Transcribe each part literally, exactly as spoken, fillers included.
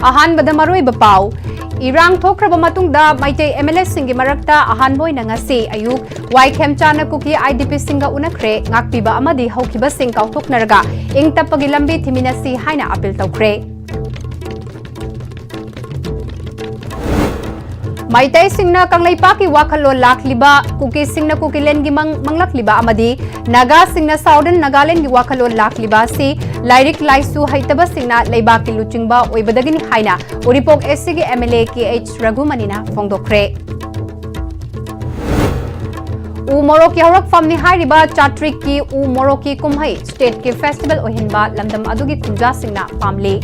ꯑꯍꯥꯟꯕꯗ ꯃꯔꯨꯑꯣꯏꯕ ꯄꯥꯎ꯫ ꯏꯔꯥꯡ ꯊꯣꯛꯈ꯭ꯔꯕ ꯃꯇꯨꯡꯗ ꯃꯩꯇꯩ MLAꯁꯤꯡꯒꯤ ꯃꯔꯛꯇ ꯑꯍꯥꯟꯕ ꯑꯣꯏꯅ ꯉꯁꯤ ꯑꯌꯨꯛ ꯋꯥꯏ ꯈꯦꯝꯆꯥꯟꯅ ꯀꯨꯀꯤ IDPꯁꯤꯡꯒ ꯎꯅꯈ꯭ꯔꯦ꯫ ꯉꯥꯛꯄꯤꯕ ꯑꯃꯗꯤ ꯍꯧꯈꯤꯕꯁꯤꯡ ꯀꯥꯎꯊꯣꯛꯅꯔꯒ ꯏꯪ ꯇꯞꯄꯒꯤ ꯂꯝꯕꯤ ꯊꯤꯃꯤꯟꯅꯁꯤ ꯍꯥꯏꯅ ꯑꯥꯄꯤꯜ ꯇꯧꯈ꯭ꯔꯦ꯫ ꯃꯩꯇꯩꯁꯤꯡꯅ ꯀꯪꯂꯩꯄꯥꯛꯀꯤ ꯋꯥꯈꯜꯂꯣꯟ ꯂꯥꯛꯂꯤꯕ, ꯀꯨꯀꯤꯁꯤꯡꯅ ꯀꯨꯀꯤꯂꯦꯟꯒꯤ ꯃꯪ ꯃꯪꯂꯛꯂꯤꯕ ꯑꯃꯗꯤ ꯅꯥꯒꯥꯁꯤꯡꯅ Southern ꯅꯥꯒꯥꯂꯦꯟꯒꯤ ꯋꯥꯈꯜꯂꯣꯟ ꯂꯥꯛꯂꯤꯕ ꯑꯁꯤ ꯂꯥꯏꯔꯤꯛ ꯂꯥꯏꯁꯨ ꯍꯩꯇꯕꯁꯤꯡꯅ ꯂꯩꯕꯥꯛꯀꯤ ꯂꯨꯆꯤꯡꯕ ꯑꯣꯏꯕꯗꯒꯤꯅꯤ ꯍꯥꯏꯅ ꯎꯔꯤꯄꯣꯛ SCꯒꯤ MLA KH ꯔꯘꯨꯃꯅꯤꯅ ꯐꯣꯡꯗꯣꯛꯈ꯭ꯔꯦ꯫ ꯎ ꯃꯣꯔꯣꯛꯀꯤ ꯍꯧꯔꯛꯐꯝꯅꯤ ꯍꯥꯏꯔꯤꯕ ꯆꯥꯇ꯭ꯔꯤꯛꯀꯤ ꯎ ꯃꯣꯔꯣꯛꯀꯤ ꯀꯨꯝꯍꯩ stateꯀꯤ festival ꯑꯣꯏꯍꯟꯕ ꯂꯝꯗꯝ ꯑꯗꯨꯒꯤ ꯈꯨꯟꯖꯥꯁꯤꯡꯅ ꯄꯥꯝꯂꯤ꯫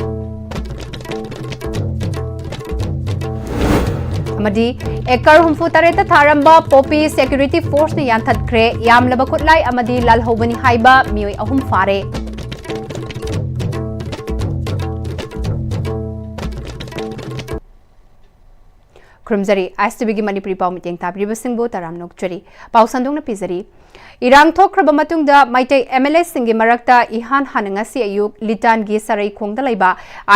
ꯑꯃꯗꯤ ꯑꯦꯀꯔ ꯍꯨꯝꯐꯨ ꯇꯔꯦꯠꯇ ꯊꯥꯔꯝꯕ poppy security forceꯅ ꯌꯥꯟꯊꯠꯈ꯭ꯔꯦ꯫ ꯌꯥꯝꯂꯕ ꯈꯨꯠꯂꯥꯏ ꯑꯃꯗꯤ ꯂꯥꯜꯍꯧꯕꯅꯤ ꯍꯥꯏꯕ ꯃꯤꯑꯣꯏ ꯑꯍꯨꯝ ꯐꯥꯔꯦ꯫ ꯈꯨꯔꯨꯝꯖꯔꯤ꯫ ISTVꯒꯤ ꯃꯅꯤꯄꯨꯔꯤ ꯄꯥꯎ ꯃꯤꯠꯌꯦꯡ ꯇꯥꯕꯤꯔꯤꯕꯁꯤꯡꯕꯨ ꯇꯔꯥꯝꯅ ꯑꯣꯛꯆꯔꯤ꯫ ꯄꯥꯎ ꯁꯟꯗꯣꯛꯅ ꯄꯤꯖꯔꯤ꯫ ꯏꯔꯥꯡ ꯊꯣꯛꯈ꯭ꯔꯕ ꯃꯇꯨꯡꯗ ꯃꯩꯇꯩ MLAꯁꯤꯡꯒꯤ ꯃꯔꯛꯇ ꯏꯍꯥꯟ ꯍꯥꯟꯅ ꯉꯁꯤ ꯑꯌꯨꯛ ꯂꯤꯇꯥꯟꯒꯤ ꯁꯔꯩꯈꯣꯡꯗ ꯂꯩꯕ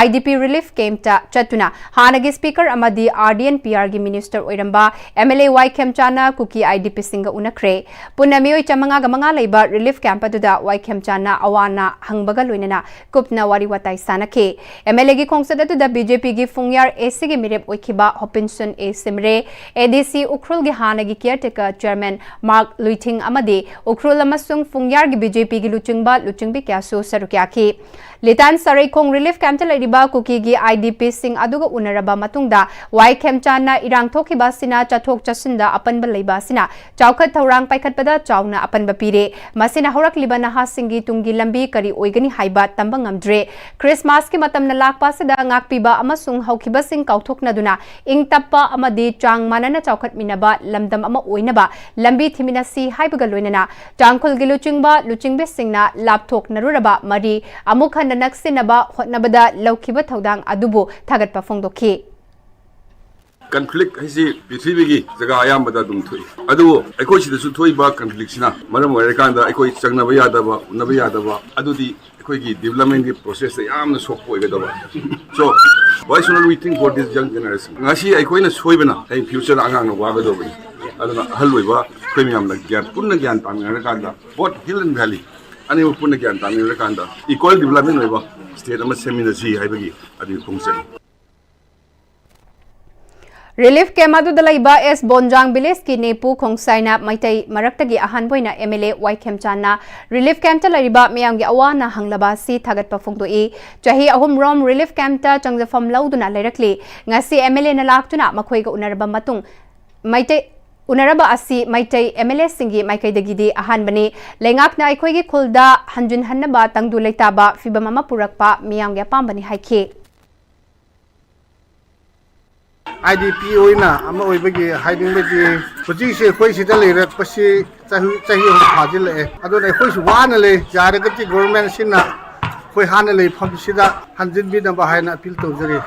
IDP relief campꯇ ꯆꯠꯇꯨꯅ ꯍꯥꯟꯅꯒꯤ speaker ꯑꯃꯗꯤ RD&PRꯒꯤ minister ꯑꯣꯏꯔꯝꯕ MLA ꯋꯥꯏ ꯈꯦꯝꯆꯥꯟꯅ ꯀꯨꯀꯤ IDPꯁꯤꯡꯒ ꯎꯅꯈ꯭ꯔꯦ꯫ ꯄꯨꯟꯅ ꯃꯤꯑꯣꯏ ꯆꯥꯃꯉꯥꯒ ꯃꯉꯥ ꯂꯩꯕ relief camp ꯑꯗꯨꯗ ꯋꯥꯏ ꯈꯦꯝꯆꯥꯟꯅ ꯑꯋꯥ ꯑꯅꯥ ꯍꯪꯕꯒ ꯂꯣꯏꯅꯅ ꯀꯨꯞꯅ ꯋꯥꯔꯤ ꯋꯥꯇꯥꯏ ꯁꯥꯟꯅꯈꯤ꯫ MLAꯒꯤ ꯈꯣꯡꯆꯠ ꯑꯗꯨꯗ BJPꯒꯤ ꯐꯨꯡꯌꯥꯔ ACꯒꯤ ꯃꯤꯔꯦꯞ ꯑꯣꯏꯈꯤꯕ ꯍꯣꯄꯤꯟꯁꯟ A ꯁꯤꯝꯔꯦ, ADC ꯎꯈ꯭ꯔꯨꯜꯒꯤ ꯍꯥꯟꯅꯒꯤ caretaker chairman ꯃꯥꯔꯛ ꯂꯨꯏꯊꯤꯡ ꯑꯃꯗꯤ ꯎꯈ꯭ꯔꯨꯜ ꯑꯃꯁꯨꯡ ꯐꯨꯡꯌꯥꯔꯒꯤ BJPꯒꯤ ꯂꯨꯆꯤꯡꯕ ꯂꯨꯆꯤꯡꯕꯤ ꯀꯌꯥꯁꯨ ꯁꯔꯨꯛ ꯌꯥꯈꯤ꯫ ꯂꯤꯇꯥꯟ ꯁꯔꯩꯈꯣꯡ relief campꯇ ꯂꯩꯔꯤꯕ ꯀꯨꯀꯤꯒꯤ IDPꯁꯤꯡ ꯑꯗꯨꯒ ꯎꯅꯔꯕ ꯃꯇꯨꯡꯗ ꯋꯥꯏ ꯈꯦꯝꯆꯥꯟꯅ ꯏꯔꯥꯡ ꯊꯣꯛꯈꯤꯕ ꯑꯁꯤꯅ ꯆꯠꯊꯣꯛ ꯆꯠꯁꯤꯟꯗ ꯑꯄꯟꯕ ꯂꯩꯕ ꯑꯁꯤꯅ ꯆꯥꯎꯈꯠ ꯊꯧꯔꯥꯡ ꯄꯥꯏꯈꯠꯄꯗ ꯆꯥꯎꯅ ꯑꯄꯟꯕ ꯄꯤꯔꯦ꯫ ꯃꯁꯤꯅ ꯍꯧꯔꯛꯂꯤꯕ ꯅꯍꯥꯁꯤꯡꯒꯤ ꯇꯨꯡꯒꯤ ꯂꯝꯕꯤ ꯀꯔꯤ ꯑꯣꯏꯒꯅꯤ ꯍꯥꯏꯕ ꯇꯝꯕ ꯉꯝꯗ꯭ꯔꯦ꯫ ꯈ꯭ꯔꯤꯁꯃꯥꯁꯀꯤ ꯃꯇꯝꯅ ꯂꯥꯛꯄ ꯑꯁꯤꯗ ꯉꯥꯛꯄꯤꯕ ꯑꯃꯁꯨꯡ ꯍꯧꯈꯤꯕꯁꯤꯡ ꯀꯥꯎꯊꯣꯛꯅꯗꯨꯅ ꯏꯪ ꯇꯞꯄ ꯑꯃꯗꯤ ꯆꯥꯡ ꯃꯥꯟꯅꯅ ꯆꯥꯎꯈꯠꯃꯤꯟꯅꯕ ꯂꯝꯗꯝ ꯑꯃ ꯑꯣꯏꯅꯕ ꯂꯝꯕꯤ ꯊꯤꯃꯤꯟꯅꯁꯤ ꯍꯥꯏꯕꯒ ꯂꯣꯏꯅꯅ ꯇꯥꯡꯈꯨꯜꯒꯤ ꯂꯨꯆꯤꯡꯕ ꯂꯨꯆꯤꯡꯕꯤꯁꯤꯡꯅ ꯂꯥꯞꯊꯣꯛꯅꯔꯨꯔꯕ ꯃꯔꯤ ꯑꯃꯨꯛ ꯍꯟꯅ ꯅꯛꯁꯤꯟꯅꯕ ꯍꯣꯠꯅꯕꯗ ꯂꯧꯈꯤꯕ ꯊꯧꯗꯥꯡ ꯑꯗꯨꯕꯨ ꯊꯥꯒꯠꯄ ꯐꯣꯡꯗꯣꯛꯈꯤ꯫ Conflict ꯍꯥꯏꯁꯤ ꯄ꯭ꯔꯤꯊꯤꯕꯤꯒꯤ ꯖꯒꯥ ꯑꯌꯥꯝꯕꯗ ꯑꯗꯨꯝ ꯊꯣꯛꯏ꯫ ꯑꯗꯨꯕꯨ ꯑꯩꯈꯣꯏ ꯁꯤꯗꯁꯨ ꯊꯣꯛꯏꯕ conflictꯁꯤꯅ ꯃꯔꯝ ꯑꯣꯏꯔꯀꯥꯟꯗ ꯑꯩꯈꯣꯏ ꯆꯪꯅꯕ ꯌꯥꯗꯕ, ꯎꯅꯕ ꯌꯥꯗꯕ, ꯑꯗꯨꯗꯤ ꯑꯩꯈꯣꯏꯒꯤ developmentꯀꯤ processꯇ ꯌꯥꯝꯅ ꯁꯣꯛꯄ ꯑꯣꯏꯒꯗꯕ꯫ So, Why should not we think for this young generation? ꯉꯁꯤ ꯑꯩꯈꯣꯏꯅ ꯁꯣꯏꯕꯅ ꯍꯌꯦꯡ future ꯑꯉꯥꯡꯅ ꯋꯥꯒꯗꯧꯕꯅꯤ꯫ ꯑꯗꯨꯅ ꯑꯍꯜ ꯑꯣꯏꯕ ꯑꯩꯈꯣꯏ ꯃꯌꯥꯝꯅ ꯒ꯭ꯌꯥꯟ, ꯄꯨꯟꯅ ꯒ꯭ꯌꯥꯟ ꯇꯥꯃꯤꯟꯅꯔꯀꯥꯟꯗ both hill and valley ꯑꯅꯤꯃꯛ ꯄꯨꯟꯅ ꯒ꯭ꯌꯥꯟ ꯇꯥꯃꯤꯟꯅꯔꯀꯥꯟꯗ equal development ꯑꯣꯏꯕ state ꯑꯃ ꯁꯦꯝꯃꯤꯟꯅꯁꯤ ꯍꯥꯏꯕꯒꯤ ꯑꯗꯨꯒꯤ ꯈꯣꯡꯆꯠꯅꯤ꯫ Relief camp ꯑꯗꯨꯗ ꯂꯩꯕ ꯑꯦꯁ ꯕꯣꯟꯖꯥꯡ village ꯀꯤ ꯅꯦꯄꯨ ꯈꯣꯡꯁꯥꯏꯅ ꯃꯩꯇꯩ ꯃꯔꯛꯇꯒꯤ ꯑꯍꯥꯟꯕ ꯑꯣꯏꯅ MLA ꯋꯥꯏ ꯈꯦꯝꯆꯥꯟꯅ relief camp ꯇ ꯂꯩꯔꯤꯕ ꯃꯤꯌꯥꯝꯒꯤ ꯑꯋꯥ ꯑꯅꯥ ꯍꯪꯂꯕ ꯑꯁꯤ ꯊꯥꯒꯠꯄ ꯐꯣꯡꯗꯣꯛꯏ꯫ ꯆꯍꯤ ꯑꯍꯨꯝ ꯔꯣꯝ relief camp ꯇ ꯆꯪꯖꯐꯝ ꯂꯧꯗꯨꯅ ꯂꯩꯔꯛꯂꯤ꯫ ꯉꯁꯤ MLA ꯅ ꯂꯥꯛꯇꯨꯅ ꯃꯈꯣꯏꯒ ꯎꯅꯔꯕ ꯃꯇꯨꯡ ꯃꯩꯇꯩ ꯎꯅꯔꯕ ꯑꯁꯤ ꯃꯩꯇꯩ MLA ꯁꯤꯡꯒꯤ ꯃꯥꯏꯀꯩꯗꯒꯤꯗꯤ ꯑꯍꯥꯟꯕꯅꯤ꯫ ꯂꯩꯉꯥꯛꯅ ꯑꯩꯈꯣꯏꯒꯤ ꯈꯨꯜꯗ ꯍꯟꯖꯤꯟꯍꯟꯅꯕ ꯇꯪꯗꯨ ꯂꯩꯇꯥꯕ ꯐꯤꯚꯝ ꯑꯃ ꯄꯨꯔꯛꯄ ꯃꯤꯌꯥꯝꯒꯤ ꯑꯄꯥꯝꯕꯅꯤ ꯍꯥꯏꯈꯤ꯫ IDP ꯑꯣꯏꯅ ꯑꯃ ꯑꯣꯏꯕꯒꯤ ꯍꯥꯏꯅꯤꯡꯕꯗꯤ ꯍꯧꯖꯤꯛꯁꯦ ꯑꯩꯈꯣꯏ ꯁꯤꯗ ꯂꯩꯔꯛꯄꯁꯤ ꯆꯍꯤ ꯆꯍꯤ ꯑꯍꯨꯝ ꯐꯥꯖꯤꯜꯂꯛꯑꯦ꯫ ꯑꯗꯨꯅ ꯑꯩꯈꯣꯏꯁꯨ ꯋꯥꯅ ꯂꯩ꯫ ꯌꯥꯔꯒꯗꯤ government ꯁꯤꯅ ꯑꯩꯈꯣꯏ ꯍꯥꯟꯅ ꯂꯩꯐꯝꯁꯤꯗ ꯍꯟꯖꯤꯟꯕꯤꯅꯕ ꯍꯥꯏꯅ appeal ꯇꯧꯖꯔꯤ꯫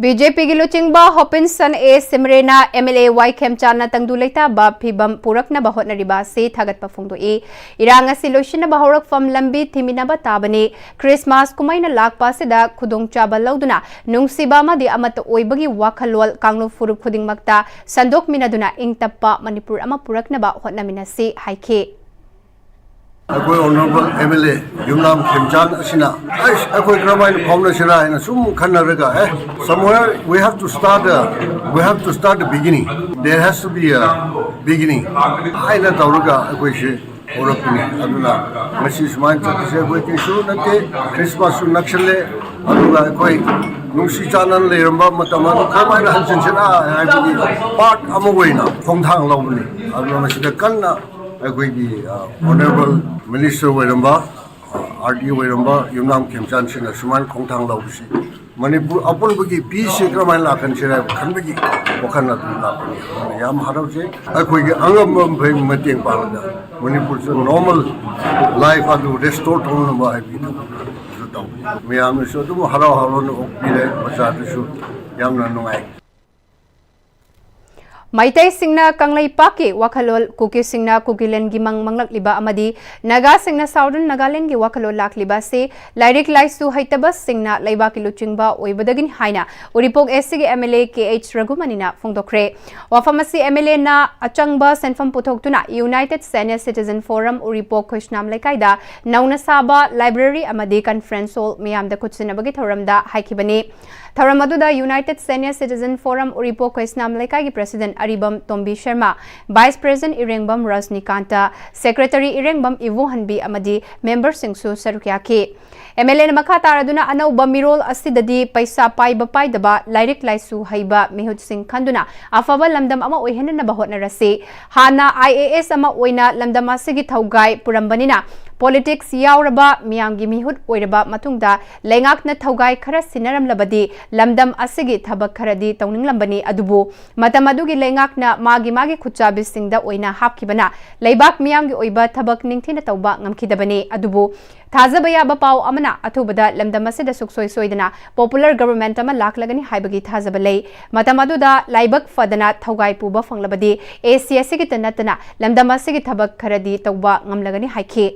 BJP ꯒꯤ ꯂꯨꯆꯤꯡꯕ ꯍꯣꯄꯤꯟꯁꯟ ꯑꯦ ꯁꯤꯝꯔꯦꯅ MLA ꯋꯥꯏ ꯈꯦꯝꯆꯥꯟꯅ ꯇꯪꯗꯨ ꯂꯩꯇꯥꯕ ꯐꯤꯚꯝ ꯄꯨꯔꯛꯅꯕ ꯍꯣꯠꯅꯔꯤꯕ ꯑꯁꯤ ꯊꯥꯒꯠꯄ ꯐꯣꯡꯗꯣꯛꯏ꯫ ꯏꯔꯥꯡ ꯑꯁꯤ ꯂꯣꯏꯁꯤꯟꯅꯕ ꯍꯧꯔꯛꯐꯝ ꯂꯝꯕꯤ ꯊꯤꯃꯤꯟꯅꯕ ꯇꯥꯕꯅꯤ꯫ ꯈ꯭ꯔꯤꯁꯃꯥꯁ ꯀꯨꯝꯍꯩꯅ ꯂꯥꯛꯄ ꯑꯁꯤꯗ ꯈꯨꯗꯣꯡꯆꯥꯕ ꯂꯧꯗꯨꯅ ꯅꯨꯡꯁꯤꯕ ꯑꯃꯗꯤ ꯑꯃꯠꯇ ꯑꯣꯏꯕꯒꯤ ꯋꯥꯈꯜꯂꯣꯟ ꯀꯥꯡꯂꯨꯞ ꯐꯨꯔꯨꯞ ꯈꯨꯗꯤꯡꯃꯛꯇ ꯁꯟꯗꯣꯛꯃꯤꯟꯅꯗꯨꯅ ꯏꯪ ꯇꯞꯄ ꯃꯅꯤꯄꯨꯔ ꯑꯃ ꯄꯨꯔꯛꯅꯕ ꯍꯣꯠꯅꯃꯤꯟꯅꯁꯤ ꯍꯥꯏꯈꯤ꯫ ꯑꯩꯈꯣꯏ honourable MLA ꯌꯨꯝꯅꯥꯝ ꯈꯦꯝꯆꯥꯟ ꯑꯁꯤꯅ ꯑꯁ ꯑꯩꯈꯣꯏ ꯀꯔꯝꯍꯥꯏꯅ ꯐꯥꯎꯅꯁꯤꯔꯥ ꯍꯥꯏꯅ ꯁꯨꯝ ꯈꯟꯅꯔꯒ ꯑꯦ somewhere we have to start a, we have to start a beginning, there has to be a beginning ꯍꯥꯏꯅ ꯇꯧꯔꯒ ꯑꯩꯈꯣꯏꯁꯦ ꯍꯧꯔꯛꯄꯅꯤ꯫ ꯑꯗꯨꯅ ꯉꯁꯤ ꯁꯨꯃꯥꯏꯅ ꯆꯠꯄꯁꯦ ꯑꯩꯈꯣꯏ ꯀꯩꯁꯨ ꯅꯠꯇꯦ꯫ ꯈ꯭ꯔꯤꯁꯃꯥꯁꯁꯨ ꯅꯛꯁꯜꯂꯦ꯫ ꯑꯗꯨꯒ ꯑꯩꯈꯣꯏ ꯅꯨꯡꯁꯤ ꯆꯥꯟꯅꯅ ꯂꯩꯔꯝꯕ ꯃꯇꯝ ꯑꯗꯨ ꯀꯔꯝꯍꯥꯏꯅ ꯍꯟꯖꯤꯟꯁꯤꯔꯥ ꯍꯥꯏꯕꯒꯤ part ꯑꯃ ꯑꯣꯏꯅ ꯈꯣꯡꯊꯥꯡ ꯂꯧꯕꯅꯤ꯫ ꯑꯗꯨꯅ ꯃꯁꯤꯗ ꯀꯟꯅ ꯑꯩꯈꯣꯏꯒꯤ honourable minister ꯑꯣꯏꯔꯝꯕ, RD ꯑꯣꯏꯔꯝꯕ ꯌꯨꯝꯅꯥꯝ ꯈꯦꯝꯆꯥꯟꯁꯤꯅ ꯁꯨꯃꯥꯏꯅ ꯈꯣꯡꯊꯥꯡ ꯂꯧꯕꯁꯤ ꯃꯅꯤꯄꯨꯔ ꯑꯄꯨꯟꯕꯒꯤ peace ꯁꯦ ꯀꯔꯝꯍꯥꯏꯅ ꯂꯥꯛꯍꯟꯁꯤꯔꯥ ꯍꯥꯏꯕ ꯈꯟꯕꯒꯤ ꯋꯥꯈꯜ ꯑꯗꯨꯝ ꯂꯥꯛꯄꯅꯤ꯫ ꯑꯗꯨꯅ ꯌꯥꯝ ꯍꯔꯥꯎꯖꯩ꯫ ꯑꯩꯈꯣꯏꯒꯤ ꯑꯉꯝꯕ ꯃꯈꯩ ꯃꯇꯦꯡ ꯄꯥꯡꯂꯒ ꯃꯅꯤꯄꯨꯔꯁꯨ normal life ꯑꯗꯨ restore ꯇꯧꯅꯕ ꯍꯥꯏꯕꯒꯤ ꯊꯕꯛ ꯑꯗꯨ ꯇꯧꯕꯅꯤ꯫ ꯃꯌꯥꯝꯅꯁꯨ ꯑꯗꯨꯝ ꯍꯔꯥꯎ ꯍꯔꯥꯎꯅ ꯑꯣꯛꯄꯤꯔꯦ꯫ ꯄ꯭ꯔꯖꯥꯗꯁꯨ ꯌꯥꯝꯅ ꯅꯨꯡꯉꯥꯏ꯫ ꯃꯩꯇꯩꯁꯤꯡꯅ ꯀꯪꯂꯩꯄꯥꯛꯀꯤ ꯋꯥꯈꯜꯂꯣꯟ, ꯀꯨꯀꯤꯁꯤꯡꯅ ꯀꯨꯀꯤꯂꯦꯟꯒꯤ ꯃꯪ ꯃꯪꯂꯛꯂꯤꯕ ꯑꯃꯗꯤ ꯅꯥꯒꯥꯁꯤꯡꯅ ꯁꯥꯎꯗꯔꯟ ꯅꯥꯒꯥꯂꯦꯟꯒꯤ ꯋꯥꯈꯜꯂꯣꯟ ꯂꯥꯛꯂꯤꯕ ꯑꯁꯤ ꯂꯥꯏꯔꯤꯛ ꯂꯥꯏꯁꯨ ꯍꯩꯇꯕꯁꯤꯡꯅ ꯂꯩꯕꯥꯛꯀꯤ ꯂꯨꯆꯤꯡꯕ ꯑꯣꯏꯕꯗꯒꯤꯅꯤ ꯍꯥꯏꯅ ꯎꯔꯤꯄꯣꯛ ꯑꯦꯁ ꯁꯤꯒꯤ M L A K H ꯔꯘꯨꯃꯅꯤꯅ ꯐꯣꯡꯗꯣꯛꯈ꯭ꯔꯦ꯫ ꯋꯥꯐꯝ ꯑꯁꯤ ꯑꯦꯝ ꯑꯦꯜ ꯑꯦꯅ ꯑꯆꯪꯕ ꯁꯦꯟꯐꯝ ꯄꯨꯊꯣꯛꯇꯨꯅ United Senior Citizen Forum ꯎꯔꯤꯄꯣꯛ ꯈꯣꯏꯁꯅꯥꯝ ꯂꯩꯀꯥꯏꯗ ꯅꯧꯅ ꯁꯥꯕ ꯂꯥꯏꯕ꯭ꯔꯦꯔꯤ ꯑꯃꯗꯤ ꯀꯟꯐꯔꯦꯟꯁ ꯍꯣꯜ ꯃꯤꯌꯥꯝꯗ ꯈꯨꯠꯁꯤꯟꯅꯕꯒꯤ ꯊꯧꯔꯝꯗ ꯍꯥꯏꯈꯤꯕꯅꯤ꯫ ꯊꯧꯔꯝ ꯑꯗꯨꯗ United Senior Citizen Forum ꯎꯔꯤꯄꯣꯛ ꯈꯣꯏꯁꯅꯥꯝ ꯂꯩꯀꯥꯏꯒꯤ ꯄ꯭ꯔꯦꯁꯤꯗꯦꯟꯠ ꯑꯔꯤꯕꯝ ꯇꯣꯝꯕꯤ Sharma, vice president ꯏꯔꯦꯡꯕꯝ ꯔꯖꯅꯤꯀꯥꯟꯇ, secretary ꯏꯔꯦꯡꯕꯝ Ibohanbi ꯑꯃꯗꯤ ꯃꯦꯝꯕꯔꯁꯤꯡꯁꯨ ꯁꯔꯨꯛ ꯌꯥꯈꯤ꯫ ꯑꯦꯝ ꯑꯦꯜ ꯑꯦꯅ ꯃꯈꯥ ꯇꯥꯔꯗꯨꯅ ꯑꯅꯧꯕ ꯃꯤꯔꯣꯜ ꯑꯁꯤꯗꯗꯤ ꯄꯩꯁꯥ ꯄꯥꯏꯕ ꯄꯥꯏꯗꯕ, ꯂꯥꯏꯔꯤꯛ ꯂꯥꯏꯁꯨ ꯍꯩꯕ ꯃꯤꯍꯨꯠꯁꯤꯡ ꯈꯟꯗꯨꯅ ꯑꯐꯕ ꯂꯝꯗꯝ ꯑꯃ ꯑꯣꯏꯍꯟꯅꯕ ꯍꯣꯠꯅꯔꯁꯤ꯫ ꯍꯥꯟꯅ ꯑꯥꯏ ꯑꯦ ꯑꯦꯁ ꯑꯃ ꯑꯣꯏꯅ ꯂꯝꯗꯝ ꯑꯁꯤꯒꯤ ꯊꯧꯒꯥꯏ ꯄꯨꯔꯝꯕꯅꯤꯅ, ꯄꯣꯂꯤꯇꯤꯛꯁ ꯌꯥꯎꯔꯕ, ꯃꯤꯌꯥꯝꯒꯤ ꯃꯤꯍꯨꯠ ꯑꯣꯏꯔꯕ ꯃꯇꯨꯡꯗ ꯂꯩꯉꯥꯛꯅ ꯊꯧꯒꯥꯏ ꯈꯔ ꯁꯤꯟꯅꯔꯝꯂꯕꯗꯤ ꯂꯝꯗꯝ ꯑꯁꯤꯒꯤ ꯊꯕꯛ ꯈꯔꯗꯤ ꯇꯧꯅꯤꯡꯂꯝꯕꯅꯤ꯫ ꯑꯗꯨꯕꯨ ꯃꯇꯝ ꯑꯗꯨꯒꯤ ꯂꯩꯉꯥꯛꯅ ꯃꯥꯒꯤ ꯃꯥꯒꯤ ꯈꯨꯠꯆꯥꯕꯤꯁꯤꯡꯗ ꯑꯣꯏꯅ ꯍꯥꯞꯈꯤꯕꯅ ꯂꯩꯕꯥꯛ ꯃꯤꯌꯥꯝꯒꯤ ꯑꯣꯏꯕ ꯊꯕꯛ ꯅꯤꯡꯊꯤꯅ ꯇꯧꯕ ꯉꯝꯈꯤꯗꯕꯅꯤ꯫ ꯑꯗꯨꯕꯨ ꯊꯥꯖꯕ ꯌꯥꯕ ꯄꯥꯎ ꯑꯃꯅ, ꯑꯊꯨꯕꯗ ꯂꯝꯗꯝ ꯑꯁꯤꯗ ꯁꯨꯡꯁꯣꯏ ꯁꯣꯏꯗꯅ ꯄꯣꯄꯨꯂꯔ ꯒꯕꯔꯟꯃꯦꯟꯠ ꯑꯃ ꯂꯥꯛꯂꯒꯅꯤ ꯍꯥꯏꯕꯒꯤ ꯊꯥꯖꯕ ꯂꯩ꯫ ꯃꯇꯝ ꯑꯗꯨꯗ ꯂꯥꯏꯕꯛ ꯐꯗꯅ ꯊꯧꯒꯥꯏ ꯄꯨꯕ ꯐꯪꯂꯕꯗꯤ ꯑꯦ ꯁꯤ ꯑꯁꯤꯒꯤꯇ ꯅꯠꯇꯅ ꯂꯝꯗꯝ ꯑꯁꯤꯒꯤ ꯊꯕꯛ ꯈꯔꯗꯤ ꯇꯧꯕ ꯉꯝꯂꯒꯅꯤ ꯍꯥꯏꯈꯤ꯫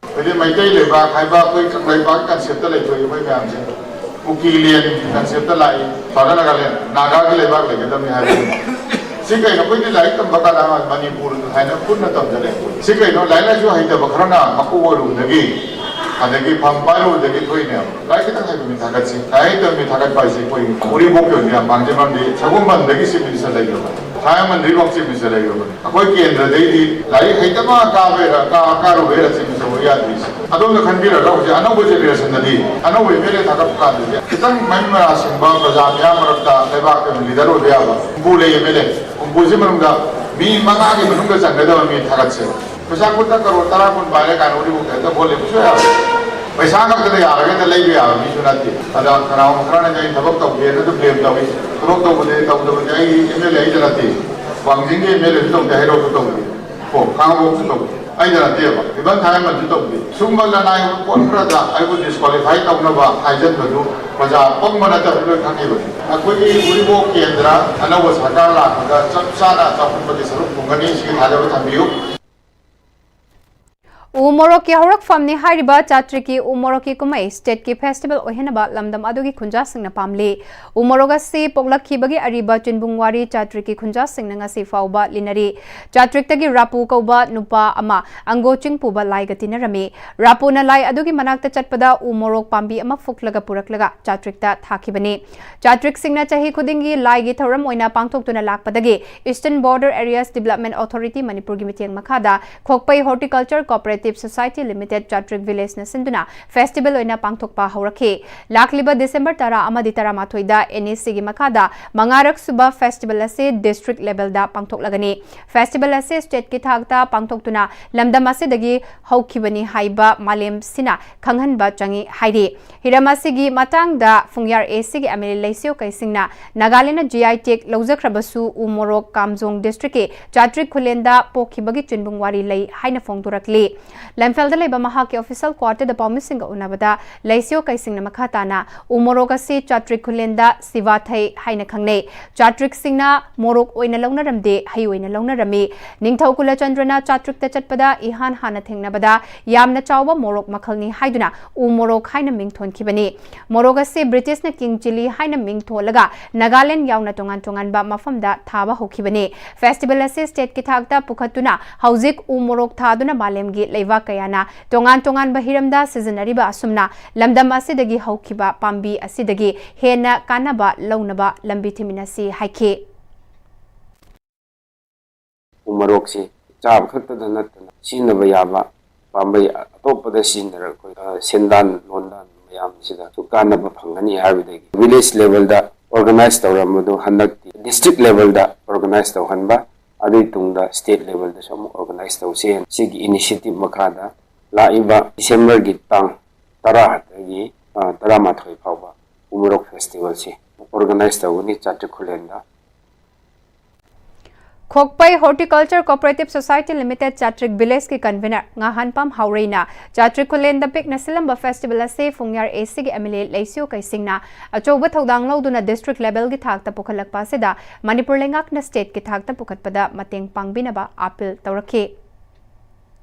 ꯑꯩꯈꯣꯏꯗꯤ ꯃꯩꯇꯩ ꯂꯩꯕꯥꯛ ꯍꯥꯏꯕ ꯑꯩꯈꯣꯏ ꯀꯪꯂꯩꯄꯥꯛ ꯀꯟꯁꯦꯞꯇ ꯂꯩꯊꯣꯛꯏ ꯑꯩꯈꯣꯏ ꯃꯌꯥꯝꯁꯦ꯫ ꯀꯨꯀꯤ ꯂꯦꯟ ꯀꯟꯁꯦꯞꯇ ꯂꯥꯛꯏ, ꯐꯥꯗꯔ ꯅꯥꯒꯥꯂꯦꯟ, ꯅꯥꯒꯥꯒꯤ ꯂꯩꯕꯥꯛ ꯂꯩꯒꯗꯕꯅꯤ ꯍꯥꯏꯕꯅꯤ꯫ ꯁꯤ ꯀꯩꯅꯣ? ꯑꯩꯈꯣꯏꯗꯤ ꯂꯥꯏꯔꯤꯛ ꯇꯝꯕ ꯀꯥꯟꯗ ꯃꯅꯤꯄꯨꯔ ꯍꯥꯏꯅ ꯄꯨꯟꯅ ꯇꯝꯖꯔꯦ꯫ ꯁꯤ ꯀꯩꯅꯣ? ꯂꯥꯏꯔꯤꯛ ꯂꯥꯏꯁꯨ ꯍꯩꯇꯕ ꯈꯔꯅ ꯃꯀꯣꯛ ꯑꯣꯏꯔꯨꯕꯗꯒꯤ, ꯑꯗꯒꯤ ꯐꯝ ꯄꯥꯏꯔꯨꯕꯗꯒꯤ ꯊꯣꯛꯏꯅꯦꯕ꯫ ꯂꯥꯏꯔꯤꯛ ꯈꯤꯇꯪ ꯍꯩꯕ ꯃꯤ ꯊꯥꯒꯠꯁꯤ꯫ ꯂꯥꯏꯔꯤꯛ ꯍꯩꯇꯕ ꯃꯤ ꯊꯥꯒꯠꯄ ꯍꯥꯏꯁꯦ ꯑꯩꯈꯣꯏ ꯎꯔꯤꯄꯣꯛꯀꯤ ꯑꯣꯏꯅ ꯌꯥꯝ ꯃꯥꯡꯖꯩ꯫ ꯃꯔꯝꯗꯤ ꯁꯒꯣꯜꯕꯟꯗꯒꯤ ꯆꯤꯐ ꯃꯤꯅꯤꯁꯇꯔ ꯂꯩꯈ꯭ꯔꯕꯅꯤ, ꯊꯥꯏꯃꯟꯗꯒꯤ ꯆꯤꯐ ꯃꯤꯅꯤꯁꯇꯔ ꯂꯩꯈ꯭ꯔꯕꯅꯤ꯫ ꯑꯩꯈꯣꯏ ꯀꯦꯟꯗ꯭ꯔꯗꯩꯗꯤ ꯂꯥꯏꯔꯤꯛ ꯍꯩꯇꯕ ꯀꯥꯕꯩꯔ, ꯀꯥ-, ꯀꯥꯔꯨꯕꯩꯔ ꯆꯤꯐ ꯃꯤꯅꯤꯁꯇꯔ ꯑꯣꯏ ꯌꯥꯗ꯭ꯔꯤꯁꯦ꯫ ꯑꯗꯣꯝꯅ ꯈꯟꯕꯤꯔꯒ ꯍꯧꯖꯤꯛ ꯑꯅꯧꯕ ꯖꯦꯅꯦꯔꯦꯁꯟꯗꯗꯤ ꯑꯅꯧꯕ ꯑꯦꯝ ꯑꯦꯜ ꯑꯦ ꯊꯥꯒꯠꯄ ꯀꯥꯟꯗꯗꯤ ꯈꯤꯇꯪ ꯃꯍꯩ ꯃꯔꯥ ꯁꯤꯡꯕ ꯄ꯭ꯔꯖꯥ ꯃꯤꯌꯥꯝ ꯃꯔꯛꯇ ꯂꯩꯕꯥꯛꯀꯤ ꯑꯣꯏꯅ ꯂꯤꯗꯔ ꯑꯣꯏꯕ ꯌꯥꯕ ꯍꯨꯝꯐꯨ ꯂꯩ ꯑꯦꯝ ꯑꯦꯜ ꯑꯦ꯫ ꯍꯨꯝꯐꯨꯁꯤ ꯃꯅꯨꯡꯗ ꯃꯤ ꯃꯉꯥꯒꯤ ꯃꯅꯨꯡꯗ ꯆꯟꯒꯗꯕ ꯃꯤ ꯊꯥꯒꯠꯁꯦꯕ꯫ ꯄꯩꯁꯥ ꯈꯨꯠꯇ ꯀꯔꯣꯔ ꯇꯔꯥ ꯀꯨꯟ ꯄꯥꯏꯔꯦ ꯀꯥꯏꯅ ꯎꯔꯤꯄꯣꯛꯇ ꯍꯦꯛꯇ ꯚꯣꯠ ꯂꯦꯞꯄꯁꯨ ꯌꯥꯔꯣꯏ꯫ ꯄꯩꯁꯥ ꯈꯛꯇꯗ ꯌꯥꯔꯒ ꯍꯦꯛꯇ ꯂꯩꯕ ꯌꯥꯕ ꯃꯤꯁꯨ ꯅꯠꯇꯦ꯫ ꯑꯗ ꯀꯅꯥꯒꯨꯝꯕ ꯈꯔꯅꯗꯤ ꯑꯩ ꯊꯕꯛ ꯇꯧꯗꯦꯅ ꯑꯗꯨꯝ ꯕ꯭ꯂꯦꯝ ꯇꯧꯏ꯫ ꯊꯕꯛ ꯇꯧꯕꯗꯤ, ꯇꯧꯗꯕꯗꯤ ꯑꯩ ꯑꯦꯝ ꯑꯦꯜ ꯑꯦ ꯑꯩꯗ ꯅꯠꯇꯦ꯫ ꯋꯥꯡꯖꯤꯡꯒꯤ ꯑꯦꯝ ꯑꯦꯜ ꯑꯦꯁꯨ ꯇꯧꯗꯦ, ꯍꯩꯔꯣꯛꯁꯨ ꯇꯧꯗꯦ, ꯀꯣ, ꯈꯥꯡꯉꯕꯣꯛꯁꯨ ꯇꯧꯗꯦ꯫ ꯍꯥꯏꯗ ꯅꯠꯇꯦꯕ, even ꯊꯥꯏꯃꯟꯁꯨ ꯇꯧꯗꯦ꯫ ꯁꯨꯝꯕ ꯂꯅꯥꯏ ꯄꯣꯠ ꯈꯔꯗ ꯑꯩꯕꯨ disqualify ꯇꯧꯅꯕ ꯍꯥꯏꯖꯟꯕꯗꯨ ꯄ꯭ꯔꯖꯥ ꯑꯄꯪꯕ ꯅꯠꯇꯕ ꯂꯣꯏ ꯈꯪꯉꯤꯕꯅꯤ꯫ ꯑꯩꯈꯣꯏꯒꯤ ꯎꯔꯤꯄꯣꯛ ꯀꯦꯟꯗ꯭ꯔ ꯑꯅꯧꯕ ꯁꯔꯀꯥꯔ ꯂꯥꯛꯄꯗ ꯆꯞ ꯆꯥꯅ ꯆꯥꯎꯈꯠꯄꯒꯤ ꯁꯔꯨꯛ ꯐꯪꯒꯅꯤ, ꯁꯤꯒꯤ ꯊꯥꯖꯕ ꯊꯝꯕꯤꯌꯨ꯫ ꯎ ꯃꯣꯔꯣꯛꯀꯤ ꯍꯧꯔꯛꯐꯝꯅꯤ ꯍꯥꯏꯔꯤꯕ ꯆꯥꯇ꯭ꯔꯤꯛꯀꯤ ꯎ ꯃꯣꯔꯣꯛꯀꯤ ꯀꯨꯝꯍꯩ stateꯀꯤ festival ꯑꯣꯏꯍꯟꯅꯕ ꯂꯝꯗꯝ ꯑꯗꯨꯒꯤ ꯈꯨꯟꯖꯥꯁꯤꯡꯅ ꯄꯥꯝꯂꯤ꯫ ꯎ ꯃꯣꯔꯣꯛ ꯑꯁꯤ ꯄꯣꯛꯂꯛꯈꯤꯕꯒꯤ ꯑꯔꯤꯕ ꯆꯤꯟꯕꯨꯡ ꯋꯥꯔꯤ ꯆꯥꯇ꯭ꯔꯤꯛꯀꯤ ꯈꯨꯟꯖꯥꯁꯤꯡꯅ ꯉꯁꯤ ꯐꯥꯎꯕ ꯂꯤꯅꯔꯤ꯫ ꯆꯥꯇ꯭ꯔꯤꯛꯇꯒꯤ ꯔꯥꯄꯨ ꯀꯧꯕ ꯅꯨꯄꯥ ꯑꯃ ꯑꯪꯒꯣ ꯆꯤꯡ ꯄꯨꯕ ꯂꯥꯏꯒ ꯇꯤꯟꯅꯔꯝꯃꯤ꯫ ꯔꯥꯄꯨꯅ ꯂꯥꯏ ꯑꯗꯨꯒꯤ ꯃꯅꯥꯛꯇ ꯆꯠꯄꯗ ꯎ ꯃꯣꯔꯣꯛ ꯄꯥꯝꯕꯤ ꯑꯃ ꯐꯨꯛꯂꯒ ꯄꯨꯔꯛꯂꯒ ꯆꯥꯇ꯭ꯔꯤꯛꯇ ꯊꯥꯈꯤꯕꯅꯤ꯫ ꯆꯥꯇ꯭ꯔꯤꯛꯁꯤꯡꯅ ꯆꯍꯤ ꯈꯨꯗꯤꯡꯒꯤ ꯂꯥꯏꯒꯤ ꯊꯧꯔꯝ ꯑꯣꯏꯅ ꯄꯥꯡꯊꯣꯛꯇꯨꯅ ꯂꯥꯛꯄꯗꯒꯤ Eastern Border Areas Development Authority ꯃꯅꯤꯄꯨꯔꯒꯤ ꯃꯤꯠꯌꯦꯡ ꯃꯈꯥꯗ ꯈꯣꯛꯄꯩ Horticulture Cooperative Society Limited ꯆꯥꯇ꯭ꯔꯤꯛ Villageꯅ ꯁꯤꯟꯗꯨꯅ festival ꯑꯣꯏꯅ ꯄꯥꯡꯊꯣꯛꯄ ꯍꯧꯔꯛꯈꯤ꯫ ꯂꯥꯛꯂꯤꯕ December ꯇꯔꯥ ꯑꯃꯗꯤ ꯇꯔꯥꯃꯥꯊꯣꯏꯗ NACꯒꯤ ꯃꯈꯥꯗ ꯃꯉꯥꯔꯛ ꯁꯨꯕ festival ꯑꯁꯤ district levelꯗ ꯄꯥꯡꯊꯣꯛꯂꯒꯅꯤ꯫ Festival ꯑꯁꯤ stateꯀꯤ ꯊꯥꯛꯇ ꯄꯥꯡꯊꯣꯛꯇꯨꯅ ꯂꯝꯗꯝ ꯑꯁꯤꯗꯒꯤ ꯍꯧꯈꯤꯕꯅꯤ ꯍꯥꯏꯕ ꯃꯥꯂꯦꯝꯁꯤꯅ ꯈꯪꯍꯟꯕ ꯆꯪꯏ ꯍꯥꯏꯔꯤ꯫ ꯍꯤꯔꯝ ꯑꯁꯤꯒꯤ ꯃꯇꯥꯡꯗ ꯐꯨꯡꯌꯥꯔ ACꯒꯤ MLA ꯂꯩꯁꯤꯌꯣ ꯀꯩꯁꯤꯡꯅ ꯅꯥꯒꯥꯂꯦꯟꯗ GI tag ꯂꯧꯖꯈ꯭ꯔꯕꯁꯨ ꯎ ꯃꯣꯔꯣꯛ ꯀꯥꯝꯖꯣꯡ districtꯀꯤ ꯆꯥꯇ꯭ꯔꯤꯛ ꯈꯨꯂꯦꯟꯗ ꯄꯣꯛꯈꯤꯕꯒꯤ ꯆꯤꯟꯕꯨꯡ ꯋꯥꯔꯤ ꯂꯩ ꯍꯥꯏꯅ ꯐꯣꯡꯗꯣꯔꯛꯂꯤ꯫ ꯂꯝꯐꯦꯜꯗ ꯂꯩꯕ ꯃꯍꯥꯛꯀꯤ official quarterꯗ ꯄꯥꯎꯃꯤꯁꯤꯡꯒ ꯎꯅꯕꯗ ꯂꯩꯁꯤꯌꯣ ꯀꯩꯁꯤꯡꯅ ꯃꯈꯥ ꯇꯥꯅ ꯎ ꯃꯣꯔꯣꯛ ꯑꯁꯤ ꯆꯥꯇ꯭ꯔꯤꯛ ꯈꯨꯂꯦꯟꯗ ꯁꯤꯚꯥꯊꯩ ꯍꯥꯏꯅ ꯈꯪꯅꯩ꯫ ꯆꯥꯇ꯭ꯔꯤꯛꯁꯤꯡꯅ ꯃꯣꯔꯣꯛ ꯑꯣꯏꯅ ꯂꯧꯅꯔꯝꯗꯦ, ꯍꯩ ꯑꯣꯏꯅ ꯂꯧꯅꯔꯝꯃꯤ꯫ ꯅꯤꯡꯊꯧ ꯀꯨꯂꯆꯟꯗ꯭ꯔꯅ ꯆꯥꯇ꯭ꯔꯤꯛꯇ ꯆꯠꯄꯗ ꯏꯍꯥꯟ ꯍꯥꯟꯅ ꯊꯦꯡꯅꯕꯗ ꯌꯥꯝꯅ ꯆꯥꯎꯕ ꯃꯣꯔꯣꯛ ꯃꯈꯜꯅꯤ ꯍꯥꯏꯗꯨꯅ ꯎ ꯃꯣꯔꯣꯛ ꯍꯥꯏꯅ ꯃꯤꯡ ꯊꯣꯟꯈꯤꯕꯅꯤ꯫ ꯃꯣꯔꯣꯛ ꯑꯁꯤ ꯕ꯭ꯔꯤꯇꯤꯁꯅ king chilli ꯍꯥꯏꯅ ꯃꯤꯡ ꯊꯣꯜꯂꯒ ꯅꯥꯒꯥꯂꯦꯟ ꯌꯥꯎꯅ ꯇꯣꯉꯥꯟ ꯇꯣꯉꯥꯟꯕ ꯃꯐꯝꯗ ꯊꯥꯕ ꯍꯧꯈꯤꯕꯅꯤ꯫ Festival ꯑꯁꯤ stateꯀꯤ ꯊꯥꯛꯇ ꯄꯨꯈꯠꯇꯨꯅ ꯍꯧꯖꯤꯛ ꯎ ꯃꯣꯔꯣꯛ ꯊꯥꯗꯨꯅ ꯃꯥꯂꯦꯝꯒꯤ ꯂꯩꯕꯥꯛ ꯀꯌꯥꯅ ꯇꯣꯉꯥꯟ ꯇꯣꯉꯥꯟꯕ ꯍꯤꯔꯝꯗ ꯁꯤꯖꯤꯟꯅꯔꯤꯕ ꯑꯁꯨꯝꯅ ꯂꯝꯗꯝ ꯑꯁꯤꯗꯒꯤ ꯍꯧꯈꯤꯕ ꯄꯥꯝꯕꯤ ꯑꯁꯤꯗꯒꯤ ꯍꯦꯟꯅ ꯀꯥꯟꯅꯕ ꯂꯧꯅꯕ ꯂꯝꯕꯤ ꯊꯤꯃꯤꯟꯅꯁꯤ ꯍꯥꯏꯈꯤ꯫ ꯎ ꯃꯣꯔꯣꯛꯁꯤ ꯆꯥꯕ ꯈꯛꯇꯗ ꯅꯠꯇꯅ ꯁꯤꯖꯤꯟꯅꯕ ꯌꯥꯕ ꯄꯥꯝꯕꯩ ꯑꯇꯣꯞꯄꯗ ꯁꯤꯖꯤꯟꯅꯔꯒ ꯑꯩꯈꯣꯏ ꯁꯦꯟꯗꯥꯟ ꯂꯣꯟꯗꯥꯟ ꯃꯌꯥꯝꯁꯤꯗꯁꯨ ꯀꯥꯟꯅꯕ ꯐꯪꯒꯅꯤ ꯍꯥꯏꯕꯗꯒꯤ village levelꯗ organize ꯇꯧꯔꯝꯕꯗꯨ ꯍꯟꯗꯛꯇꯤ district levelꯗ organize ꯇꯧꯍꯟꯕ, ꯑꯗꯨꯒꯤ ꯇꯨꯡꯗ state levelꯗꯁꯨ ꯑꯃꯨꯛ organize ꯇꯧꯁꯦ꯫ ꯁꯤꯒꯤ initiative ꯃꯈꯥꯗ ꯂꯥꯛꯏꯕ Decemberꯒꯤ ꯇꯥꯡ ꯇꯔꯥꯗꯒꯤ ꯇꯔꯥꯃꯥꯊꯣꯏ ꯐꯥꯎꯕ ꯎ ꯃꯣꯔꯣꯛ festivalꯁꯤ organize ꯇꯧꯒꯅꯤ ꯆꯥꯇ꯭ꯔꯤꯛ ꯈꯨꯂꯦꯟꯗ꯫ ꯈꯣꯛꯄꯩ Horticulture Cooperative Society Limited ꯆꯥꯇ꯭ꯔꯤꯛ Village ꯀꯤ convener ꯉꯥꯍꯥꯟꯄꯥꯝ ꯍꯥꯎꯔꯩꯅ ꯆꯥꯇ꯭ꯔꯤꯛ ꯈꯨꯂꯦꯟꯗ ꯄꯤꯛꯅ ꯁꯤꯜꯂꯝꯕ festival ꯑꯁꯤ ꯐꯨꯡꯌꯥꯔ A C ꯒꯤ M L A ꯂꯩꯁꯤꯌꯨ ꯀꯩꯁꯤꯡꯅ ꯑꯆꯧꯕ ꯊꯧꯗꯥꯡ ꯂꯧꯗꯨꯅ district level ꯒꯤ ꯊꯥꯛꯇ ꯄꯨꯈꯠꯂꯛꯄ ꯑꯁꯤꯗ ꯃꯅꯤꯄꯨꯔ ꯂꯩꯉꯥꯛꯅ state ꯀꯤ ꯊꯥꯛꯇ ꯄꯨꯈꯠꯄꯗ ꯃꯇꯦꯡ ꯄꯥꯡꯕꯤꯅꯕ appeal ꯇꯧꯔꯛꯈꯤ꯫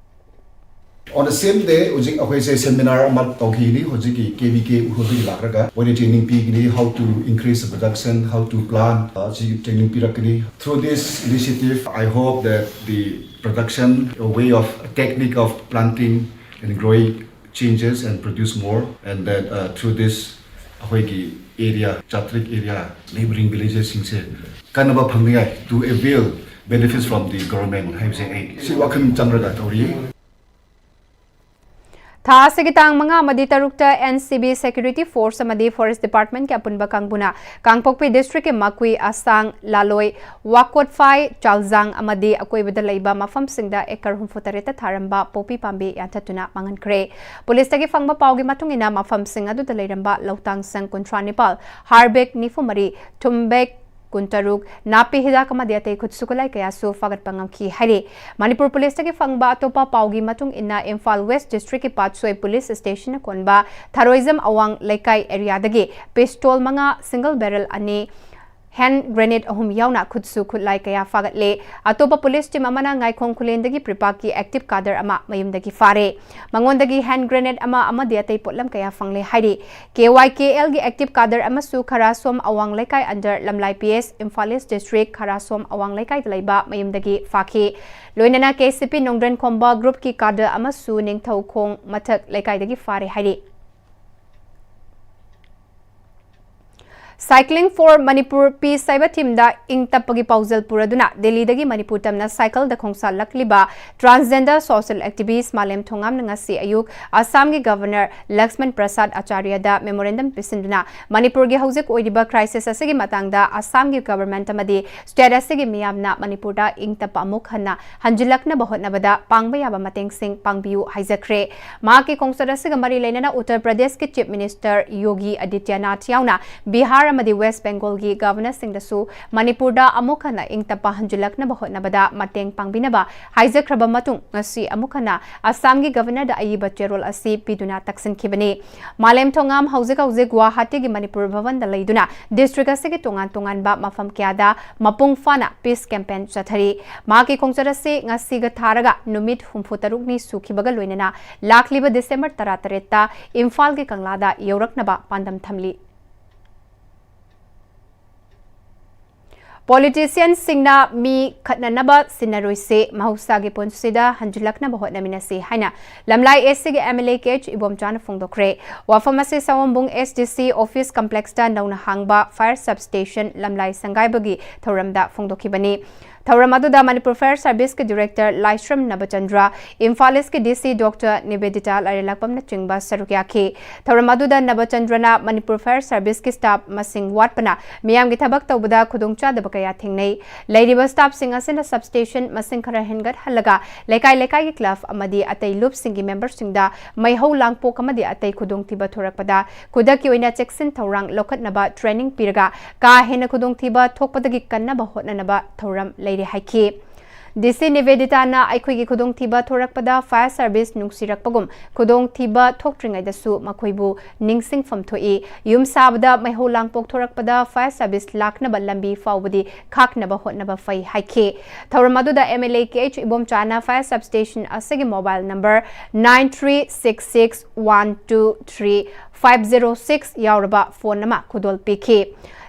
On the same day, ꯍꯧꯖꯤꯛ ꯑꯩꯈꯣꯏꯁꯦ seminar ꯑꯃ ꯇꯧꯈꯤꯅꯤ꯫ ꯍꯧꯖꯤꯛꯀꯤ K V K ꯎꯈ꯭ꯔꯨꯜꯗꯒꯤ ꯂꯥꯛꯂꯒ ꯃꯣꯏꯅ training ꯄꯤꯒꯅꯤ, how to increase the production, how to plant, ꯑꯁꯤ training ꯄꯤꯔꯛꯀꯅꯤ꯫ Through this initiative, I hope that the production, a way of, a technique of planting and growing changes and produce more, and that uh, through this ꯑꯩꯈꯣꯏꯒꯤ area, ꯆꯥꯇ꯭ꯔꯤꯛ area, neighboring villages ꯁꯤꯡꯁꯦ ꯀꯥꯟꯅꯕ ꯐꯪꯅꯤꯡꯉꯥꯏ, to avail benefits from the government ꯍꯥꯏꯕꯁꯦ ꯑꯩ ꯁꯤ ꯋꯥꯈꯜ ꯆꯪꯔꯒ ꯇꯧꯔꯤ꯫ ꯊꯥ ꯑꯁꯤꯒꯤ ꯇꯥꯡ ꯃꯉꯥ ꯑꯃꯗꯤ ꯇꯔꯨꯛꯇ N C B Security Force ꯑꯃꯗꯤ Forest Department ꯀꯤ ꯑꯄꯨꯟꯕ ꯀꯥꯡꯕꯨꯅ ꯀꯥꯡꯄꯣꯛꯄꯤ district ꯀꯤ ꯃꯀꯨꯏ, ꯑꯁꯥꯡ, ꯂꯥꯂꯣꯏ, ꯋꯥꯀꯣꯠꯐꯥꯏ, ꯆꯥꯜꯖꯥꯡ ꯑꯃꯗꯤ ꯑꯀꯣꯏꯕꯗ ꯂꯩꯕ ꯃꯐꯝꯁꯤꯡꯗ acre ꯍꯨꯝꯐꯨ ꯇꯔꯦꯠꯇ ꯊꯥꯔꯝꯕ ꯄꯣꯄꯤ ꯄꯥꯝꯕꯤ ꯌꯥꯟꯊꯠꯇꯨꯅ ꯃꯥꯡꯍꯟꯈ꯭ꯔꯦ꯫ Police ꯇꯒꯤ ꯐꯪꯕ ꯄꯥꯎꯒꯤ ꯃꯇꯨꯡ ꯏꯟꯅ ꯃꯐꯝꯁꯤꯡ ꯑꯗꯨꯗ ꯂꯩꯔꯝꯕ ꯂꯧꯇꯥꯡ ꯁꯪ ꯀꯨꯟꯊ꯭ꯔꯥ ꯅꯤꯄꯥꯜ, ꯍꯥꯔ bag ꯅꯤꯐꯨ ꯃꯔꯤ, ꯊꯨꯝ bag ꯀꯨꯟꯇꯔꯨꯛ, ꯅꯥꯄꯤ ꯍꯤꯗꯥꯛ ꯑꯃꯗꯤ ꯑꯇꯩ ꯈꯨꯠꯁꯨ ꯈꯨꯠꯂꯥꯏ ꯀꯌꯥꯁꯨ ꯐꯥꯒꯠꯄ ꯉꯝꯈꯤ ꯍꯥꯏꯔꯤ꯫ ꯃꯅꯤꯄꯨꯔ Police ꯇꯒꯤ ꯐꯪꯕ ꯑꯇꯣꯞꯄ ꯄꯥꯎꯒꯤ ꯃꯇꯨꯡ ꯏꯟꯅ ꯏꯝꯐꯥꯜ West district ꯀꯤ ꯄꯥꯠꯁꯣꯏ police station ꯅ ꯀꯣꯟꯕ ꯊꯔꯣꯏꯖꯝ ꯑꯋꯥꯡ ꯂꯩꯀꯥꯏ area ꯗꯒꯤ pistol ꯃꯉꯥ, single barrel ꯑꯅꯤ, hand grenade ꯑꯍꯨꯝ ꯌꯥꯎꯅ ꯈꯨꯠꯁꯨ ꯈꯨꯠꯂꯥꯏ ꯀꯌꯥ ꯐꯥꯒꯠꯂꯦ꯫ ꯑꯇꯣꯞꯄ police team ꯑꯃꯅ ꯉꯥꯏꯈꯣꯡ ꯈꯨꯂꯦꯟꯗꯒꯤ ꯄ꯭ꯔꯤꯄꯥꯛꯀꯤ active cadre ꯑꯃ ꯃꯌꯨꯝꯗꯒꯤ ꯐꯥꯔꯦ꯫ ꯃꯉꯣꯟꯗꯒꯤ hand grenade ꯑꯃ ꯑꯃꯗꯤ ꯑꯇꯩ ꯄꯣꯠꯂꯝ ꯀꯌꯥ ꯐꯪꯂꯦ ꯍꯥꯏꯔꯤ꯫ K Y K L ꯒꯤ active cadre ꯑꯃꯁꯨ ꯈꯔꯥꯁꯣꯝ ꯑꯋꯥꯡ ꯂꯩꯀꯥꯏ under ꯂꯝꯂꯥꯏ P S, Imphal East district, ꯈꯔꯥꯁꯣꯝ ꯑꯋꯥꯡ ꯂꯩꯀꯥꯏꯗ ꯂꯩꯕ ꯃꯌꯨꯝꯗꯒꯤ ꯐꯥꯈꯤ꯫ ꯂꯣꯏꯅꯅ K C P ꯅꯣꯡꯗ꯭ꯔꯦꯟ ꯈꯣꯝꯕ group ꯀꯤ cadre ꯑꯃꯁꯨ ꯅꯤꯡꯊꯧꯈꯣꯡ ꯃꯊꯛ ꯂꯩꯀꯥꯏꯗꯒꯤ ꯐꯥꯔꯦ ꯍꯥꯏꯔꯤ꯫ Cycling for Manipur Peace ꯍꯥꯏꯕ theme ꯗ ꯏꯪ ꯇꯞꯄꯒꯤ ꯄꯥꯎꯖꯦꯜ ꯄꯨꯔꯗꯨꯅ ꯗꯦꯜꯂꯤꯗꯒꯤ ꯃꯅꯤꯄꯨꯔ ꯇꯝꯅ cycle ꯗ ꯈꯣꯡꯁꯥꯜꯂꯛꯂꯤꯕ transgender social activist ꯃꯥꯂꯦꯝ ꯊꯣꯉꯥꯝꯅ ꯉꯁꯤ ꯑꯌꯨꯛ ꯑꯁꯥꯝꯒꯤ Governor ꯂꯛꯁꯃꯟ ꯄ꯭ꯔꯁꯥꯗ ꯑꯥꯆꯥꯔꯌꯗ memorandum ꯄꯤꯁꯤꯟꯗꯨꯅ ꯃꯅꯤꯄꯨꯔꯒꯤ ꯍꯧꯖꯤꯛ ꯑꯣꯏꯔꯤꯕ crisis ꯑꯁꯤꯒꯤ ꯃꯇꯥꯡꯗ ꯑꯁꯥꯝꯒꯤ government ꯑꯃꯗꯤ state ꯑꯁꯤꯒꯤ ꯃꯤꯌꯥꯝꯅ ꯃꯅꯤꯄꯨꯔꯗ ꯏꯪ ꯇꯞꯄ ꯑꯃꯨꯛ ꯍꯟꯅ ꯍꯟꯖꯤꯜꯂꯛꯅꯕ ꯍꯣꯠꯅꯕꯗ ꯄꯥꯡꯕ ꯌꯥꯕ ꯃꯇꯦꯡꯁꯤꯡ ꯄꯥꯡꯕꯤꯌꯨ ꯍꯥꯏꯖꯈ꯭ꯔꯦ꯫ ꯃꯍꯥꯛꯀꯤ ꯈꯣꯡꯆꯠ ꯑꯁꯤꯒ ꯃꯔꯤ ꯂꯩꯅꯅ ꯎꯠꯇꯔ ꯄ꯭ꯔꯗꯦꯁꯀꯤ Chief Minister ꯌꯣꯒꯤ ꯑꯗꯤꯇ꯭ꯌꯅꯥꯊ ꯌꯥꯎꯅ ꯕꯤꯍꯥꯔ ꯑꯃꯗꯤ ꯋꯦꯁ꯭ꯠ ꯕꯦꯡꯒꯣꯜꯒꯤ ꯒꯕꯔꯅꯔꯁꯤꯡꯗꯁꯨ ꯃꯅꯤꯄꯨꯔꯗ ꯑꯃꯨꯛ ꯍꯟꯅ ꯏꯪ ꯇꯞꯄ ꯍꯟꯖꯤꯜꯂꯛꯅꯕ ꯍꯣꯠꯅꯕꯗ ꯃꯇꯦꯡ ꯄꯥꯡꯕꯤꯅꯕ ꯍꯥꯏꯖꯈ꯭ꯔꯕ ꯃꯇꯨꯡ, ꯉꯁꯤ ꯑꯃꯨꯛ ꯍꯟꯅ ꯑꯁꯥꯝꯒꯤ ꯒꯕꯔꯅꯔꯗ ꯑꯏꯕ ꯆꯦꯔꯣꯜ ꯑꯁꯤ ꯄꯤꯗꯨꯅ ꯇꯛꯁꯤꯟꯈꯤꯕꯅꯤ꯫ ꯃꯥꯂꯦꯝ ꯊꯣꯉꯥꯝ ꯍꯧꯖꯤꯛ ꯍꯧꯖꯤꯛ ꯒꯨꯋꯥꯍꯥꯇꯤꯒꯤ ꯃꯅꯤꯄꯨꯔ ꯚꯕꯟꯗ ꯂꯩꯗꯨꯅ ꯗꯤꯁꯇ꯭ꯔꯤꯛ ꯑꯁꯤꯒꯤ ꯇꯣꯉꯥꯟ ꯇꯣꯉꯥꯟꯕ ꯃꯐꯝ ꯀꯌꯥꯗ ꯃꯄꯨꯡ ꯐꯥꯅ ꯄꯤꯁ ꯀꯦꯝꯄꯦꯟ ꯆꯠꯊꯔꯤ꯫ ꯃꯍꯥꯛꯀꯤ ꯈꯣꯡꯆꯠ ꯑꯁꯤ ꯉꯁꯤꯒ ꯊꯥꯔꯒ ꯅꯨꯃꯤꯠ ꯍꯨꯝꯐꯨ ꯇꯔꯨꯛꯅꯤ ꯁꯨꯈꯤꯕꯒ ꯂꯣꯏꯅꯅ ꯂꯥꯛꯂꯤꯕ ꯗꯤꯁꯦꯝꯕꯔ ꯇꯔꯥꯇꯔꯦꯠꯇ ꯏꯝꯐꯥꯜꯒꯤ ꯀꯪꯂꯥꯗ ꯌꯧꯔꯛꯅꯕ ꯄꯥꯟꯗꯝ ꯊꯝꯂꯤ꯫ ꯄꯣꯂꯤꯇꯤꯁꯤꯌꯟꯁꯤꯡꯅ ꯃꯤ ꯈꯠꯅꯅꯕ ꯁꯤꯟꯅꯔꯣꯏꯁꯤ, ꯃꯍꯧꯁꯥꯒꯤ ꯄꯨꯟꯁꯤꯗ ꯍꯟꯖꯤꯜꯂꯛꯅꯕ ꯍꯣꯠꯅꯃꯤꯟꯅꯁꯤ ꯍꯥꯏꯅ ꯂꯝꯂꯥꯏ ꯑꯦꯁ ꯁꯤꯒꯤ M L A K H ꯏꯕꯣꯝꯆꯥꯅ ꯐꯣꯡꯗꯣꯛꯈ꯭ꯔꯦ꯫ ꯋꯥꯐꯝ ꯑꯁꯤ ꯁꯑꯣꯝꯕꯨꯡ ꯑꯦꯁ ꯗꯤ ꯁꯤ ꯑꯣꯐꯤꯁ ꯀꯝꯄ꯭ꯂꯦꯛꯁꯇ ꯅꯧꯅ ꯍꯥꯡꯕ ꯐꯥꯌꯔ ꯁꯕꯁ꯭ꯇꯦꯁꯟ ꯂꯝꯂꯥꯏ ꯁꯪꯒꯥꯏꯕꯒꯤ ꯊꯧꯔꯝꯗ ꯐꯣꯡꯗꯣꯛꯈꯤꯕꯅꯤ꯫ ꯊꯧꯔꯝ ꯑꯗꯨꯗ ꯃꯅꯤꯄꯨꯔ ꯐꯥꯌꯔ ꯁꯔꯚꯤꯁꯀꯤ ꯗꯤꯔꯦꯛꯇꯔ ꯂꯥꯏꯁ꯭ꯔꯝ ꯅꯕꯆꯟꯗ꯭ꯔ, ꯏꯝꯐꯥꯜ ꯏꯁꯀꯤ ꯗꯤ ꯁꯤ ꯗꯣꯛꯇꯔ ꯅꯤꯕꯦꯗꯤꯇꯥ ꯂꯥꯏꯔꯦꯜꯂꯛꯄꯝꯅꯆꯤꯡꯕ ꯁꯔꯨꯛ ꯌꯥꯈꯤ꯫ ꯊꯧꯔꯝ ꯑꯗꯨꯗ ꯅꯕꯆꯟꯗ꯭ꯔꯅ ꯃꯅꯤꯄꯨꯔ ꯐꯥꯌꯔ ꯁꯔꯚꯤꯁꯀꯤ ꯁ꯭ꯇꯥꯐ ꯃꯁꯤꯡ ꯋꯥꯠꯄꯅ ꯃꯤꯌꯥꯝꯒꯤ ꯊꯕꯛ ꯇꯧꯕꯗ ꯈꯨꯗꯣꯡꯆꯥꯗꯕ ꯀꯌꯥ ꯊꯦꯡꯅꯩ꯫ ꯂꯩꯔꯤꯕ ꯁ꯭ꯇꯥꯐꯁꯤꯡ ꯑꯁꯤꯅ ꯁꯕꯁ꯭ꯇꯦꯁꯟ ꯃꯁꯤꯡ ꯈꯔ ꯍꯦꯟꯒꯠꯍꯜꯂꯒ ꯂꯩꯀꯥꯏ ꯂꯩꯀꯥꯏꯒꯤ ꯀ꯭ꯂꯕ ꯑꯃꯗꯤ ꯑꯇꯩ ꯂꯨꯞꯁꯤꯡꯒꯤ ꯃꯦꯝꯕꯔꯁꯤꯡꯗ ꯃꯩꯍꯧ ꯂꯥꯡꯄꯣꯛ ꯑꯃꯗꯤ ꯑꯇꯩ ꯈꯨꯗꯣꯡꯊꯤꯕ ꯊꯣꯔꯛꯄꯗ ꯈꯨꯗꯛꯀꯤ ꯑꯣꯏꯅ ꯆꯦꯛꯁꯤꯟ ꯊꯧꯔꯥꯡ ꯂꯧꯈꯠꯅꯕ ꯇ꯭ꯔꯦꯅꯤꯡ ꯄꯤꯔꯒ ꯀꯥ ꯍꯦꯟꯅ ꯈꯨꯗꯣꯡꯊꯤꯕ ꯊꯣꯛꯄꯗꯒꯤ ꯀꯟꯅꯕ ꯍꯣꯠꯅꯅꯕ ꯊꯧꯔꯝ ꯂꯩꯔꯦ ꯍꯥꯏꯈꯤ꯫ ꯗꯤ ꯁꯤ ꯅꯤꯕꯦꯗꯤꯇꯥꯅ ꯑꯩꯈꯣꯏꯒꯤ ꯈꯨꯗꯣꯡꯊꯤꯕ ꯊꯣꯔꯛꯄꯗ ꯐꯥꯌꯔ ꯁꯔꯚꯤꯁ ꯅꯨꯡꯁꯤꯔꯛꯄꯒꯨꯝ ꯈꯨꯗꯣꯡꯊꯤꯕ ꯊꯣꯛꯇ꯭ꯔꯤꯉꯩꯗꯁꯨ ꯃꯈꯣꯏꯕꯨ ꯅꯤꯡꯁꯤꯡꯐꯝ ꯊꯣꯛꯏ꯫ ꯌꯨꯝ ꯁꯥꯕꯗ ꯃꯩꯍꯧ ꯂꯥꯡꯄꯣꯛ ꯊꯣꯔꯛꯄꯗ ꯐꯥꯌꯔ ꯁꯔꯚꯤꯁ ꯂꯥꯛꯅꯕ ꯂꯝꯕꯤ ꯐꯥꯎꯕꯗꯤ ꯈꯥꯛꯅꯕ ꯍꯣꯠꯅꯕ ꯐꯩ ꯍꯥꯏꯈꯤ꯫ ꯊꯧꯔꯝ ꯑꯗꯨꯗ M L A K H ꯏꯕꯣꯝꯆꯥꯅ ꯐꯥꯌꯔ ꯁꯕꯁ꯭ꯇꯦꯁꯟ ꯑꯁꯤꯒꯤ mobile number nine three six six one two three five zero six ꯌꯥꯎꯔꯕ ꯐꯣꯟ ꯑꯃ ꯈꯨꯗꯣꯜ ꯄꯤꯈꯤ꯫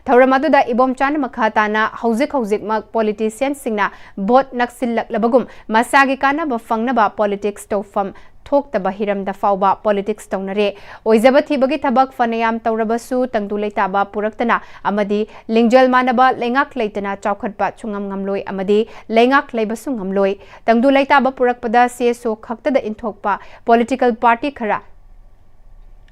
ꯊꯧꯔꯝ ꯑꯗꯨꯗ ꯏꯕꯣꯝꯆꯥꯅ ꯃꯈꯥ ꯇꯥꯅ ꯍꯧꯖꯤꯛ ꯍꯧꯖꯤꯛꯃꯛ ꯄꯣꯂꯤꯇꯤꯁꯤꯌꯟꯁꯤꯡꯅ ꯚꯣꯠ ꯅꯛꯁꯤꯜꯂꯛꯂꯕꯒꯨꯝ ꯃꯁꯥꯒꯤ ꯀꯥꯟꯅꯕ ꯐꯪꯅꯕ ꯄꯣꯂꯤꯇꯤꯛꯁ ꯇꯧꯐꯝ ꯊꯣꯛꯇꯕ ꯍꯤꯔꯝꯗ ꯐꯥꯎꯕ ꯄꯣꯂꯤꯇꯤꯛꯁ ꯇꯧꯅꯔꯦ꯫ ꯑꯣꯏꯖꯕ ꯊꯤꯕꯒꯤ ꯊꯕꯛ ꯐꯅꯌꯥꯝ ꯇꯧꯔꯕꯁꯨ ꯇꯪꯗꯨ ꯂꯩꯇꯥꯕ ꯄꯨꯔꯛꯇꯅ ꯑꯃꯗꯤ ꯂꯤꯡꯖꯦꯜ ꯃꯥꯟꯅꯕ ꯂꯩꯉꯥꯛ ꯂꯩꯇꯅ ꯆꯥꯎꯈꯠꯄ ꯁꯨꯡꯉꯝ ꯉꯝꯂꯣꯏ ꯑꯃꯗꯤ ꯂꯩꯉꯥꯛ ꯂꯩꯕꯁꯨ ꯉꯝꯂꯣꯏ꯫ ꯇꯪꯗꯨ ꯂꯩꯇꯥꯕ ꯄꯨꯔꯛꯄꯗ ꯁꯤ ꯑꯦꯁ ꯑꯣ ꯈꯛꯇꯗ ꯏꯟꯊꯣꯛꯄ ꯄꯣꯂꯤꯇꯤꯀꯦꯜ ꯄꯥꯔꯇꯤ ꯈꯔ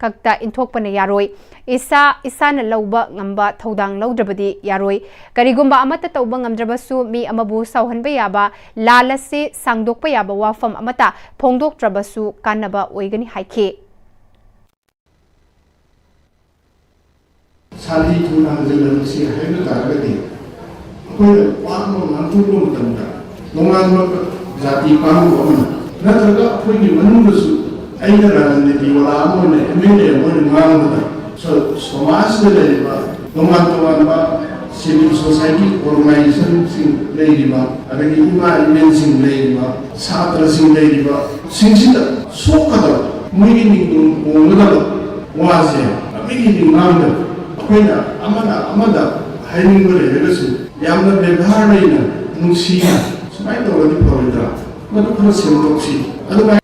ꯈꯛꯇ ꯏꯟꯊꯣꯛꯄꯅ ꯌꯥꯔꯣꯏ꯫ ꯏꯁꯥ ꯏꯁꯥꯅ ꯂꯧꯕ ꯉꯝꯕ ꯊꯧꯗꯥꯡ ꯂꯧꯗ꯭ꯔꯕꯗꯤ ꯌꯥꯔꯣꯏ꯫ ꯀꯔꯤꯒꯨꯝꯕ ꯑꯃꯠꯇ ꯇꯧꯕ ꯉꯝꯗ꯭ꯔꯕꯁꯨ ꯃꯤ ꯑꯃꯕꯨ ꯁꯥꯎꯍꯟꯕ ꯌꯥꯕ, ꯂꯥꯜ ꯑꯁꯤ ꯁꯥꯡꯗꯣꯛꯄ ꯌꯥꯕ ꯋꯥꯐꯝ ꯑꯃꯠꯇ ꯐꯣꯡꯗꯣꯛꯇ꯭ꯔꯕꯁꯨ ꯀꯥꯟꯅꯕ ꯑꯣꯏꯒꯅꯤ ꯍꯥꯏꯈꯤ꯫ ꯁꯥꯟꯇꯤ ꯊꯨꯅ ꯍꯟꯖꯤꯜꯂꯛꯁꯤ ꯍꯥꯏꯕ ꯇꯥꯔꯒꯗꯤ, ꯑꯩꯈꯣꯏꯅ ꯋꯥ ꯑꯃ ꯉꯥꯡꯊꯣꯛꯄ ꯃꯇꯝꯗ, ꯇꯣꯉꯥꯟꯕ ꯖꯥꯇꯤ ꯀꯥꯡꯕꯨ ꯑꯃꯅ, ꯅꯠꯇ꯭ꯔꯒ ꯑꯩꯈꯣꯏꯒꯤ ꯃꯅꯨꯡꯗꯁꯨ, ꯑꯩꯅ ꯔꯥꯖꯅꯤꯇꯤ ꯋꯥꯂꯥ ꯑꯃ ꯑꯣꯏꯅ, ꯑꯦꯝ ꯑꯦꯜ ꯑꯦ ꯑꯃ ꯑꯣꯏꯅ ꯉꯥꯡꯕꯗ, ꯁ-, ꯁꯃꯥꯖꯇ ꯂꯩꯔꯤꯕ ꯇꯣꯉꯥꯟ ꯇꯣꯉꯥꯟꯕ civil society organizationꯁꯤꯡ ꯂꯩꯔꯤꯕ, ꯑꯗꯒꯤ ꯏꯃꯥ ꯏꯕꯦꯟꯁꯤꯡ ꯂꯩꯔꯤꯕ, ꯁꯥꯇ꯭ꯔꯁꯤꯡ ꯂꯩꯔꯤꯕ ꯁꯤꯡꯁꯤꯗ ꯁꯣꯛꯀꯗꯕ, ꯃꯣꯏꯒꯤ ꯅꯤꯡꯇꯝ ꯀꯣꯡꯒꯗꯕ ꯋꯥꯁꯦ ꯑꯩꯈꯣꯏꯒꯤ ꯉꯥꯡꯗ, ꯑꯩꯈꯣꯏꯅ ꯑꯃꯅ ꯑꯃꯗ ꯍꯥꯏꯅꯤꯡꯕ ꯂꯩꯔꯒꯁꯨ, ꯌꯥꯝꯅ ꯕꯦꯕꯥꯔ ꯂꯩꯅ, ꯅꯨꯡꯁꯤꯅ ꯁꯨꯃꯥꯏꯅ ꯇꯧꯔꯗꯤ ꯐꯔꯣꯏꯗ꯭ꯔꯥ, ꯃꯗꯨ ꯈꯔ ꯁꯦꯝꯗꯣꯛꯁꯤ꯫ ꯑꯗꯨꯃꯥꯏꯅ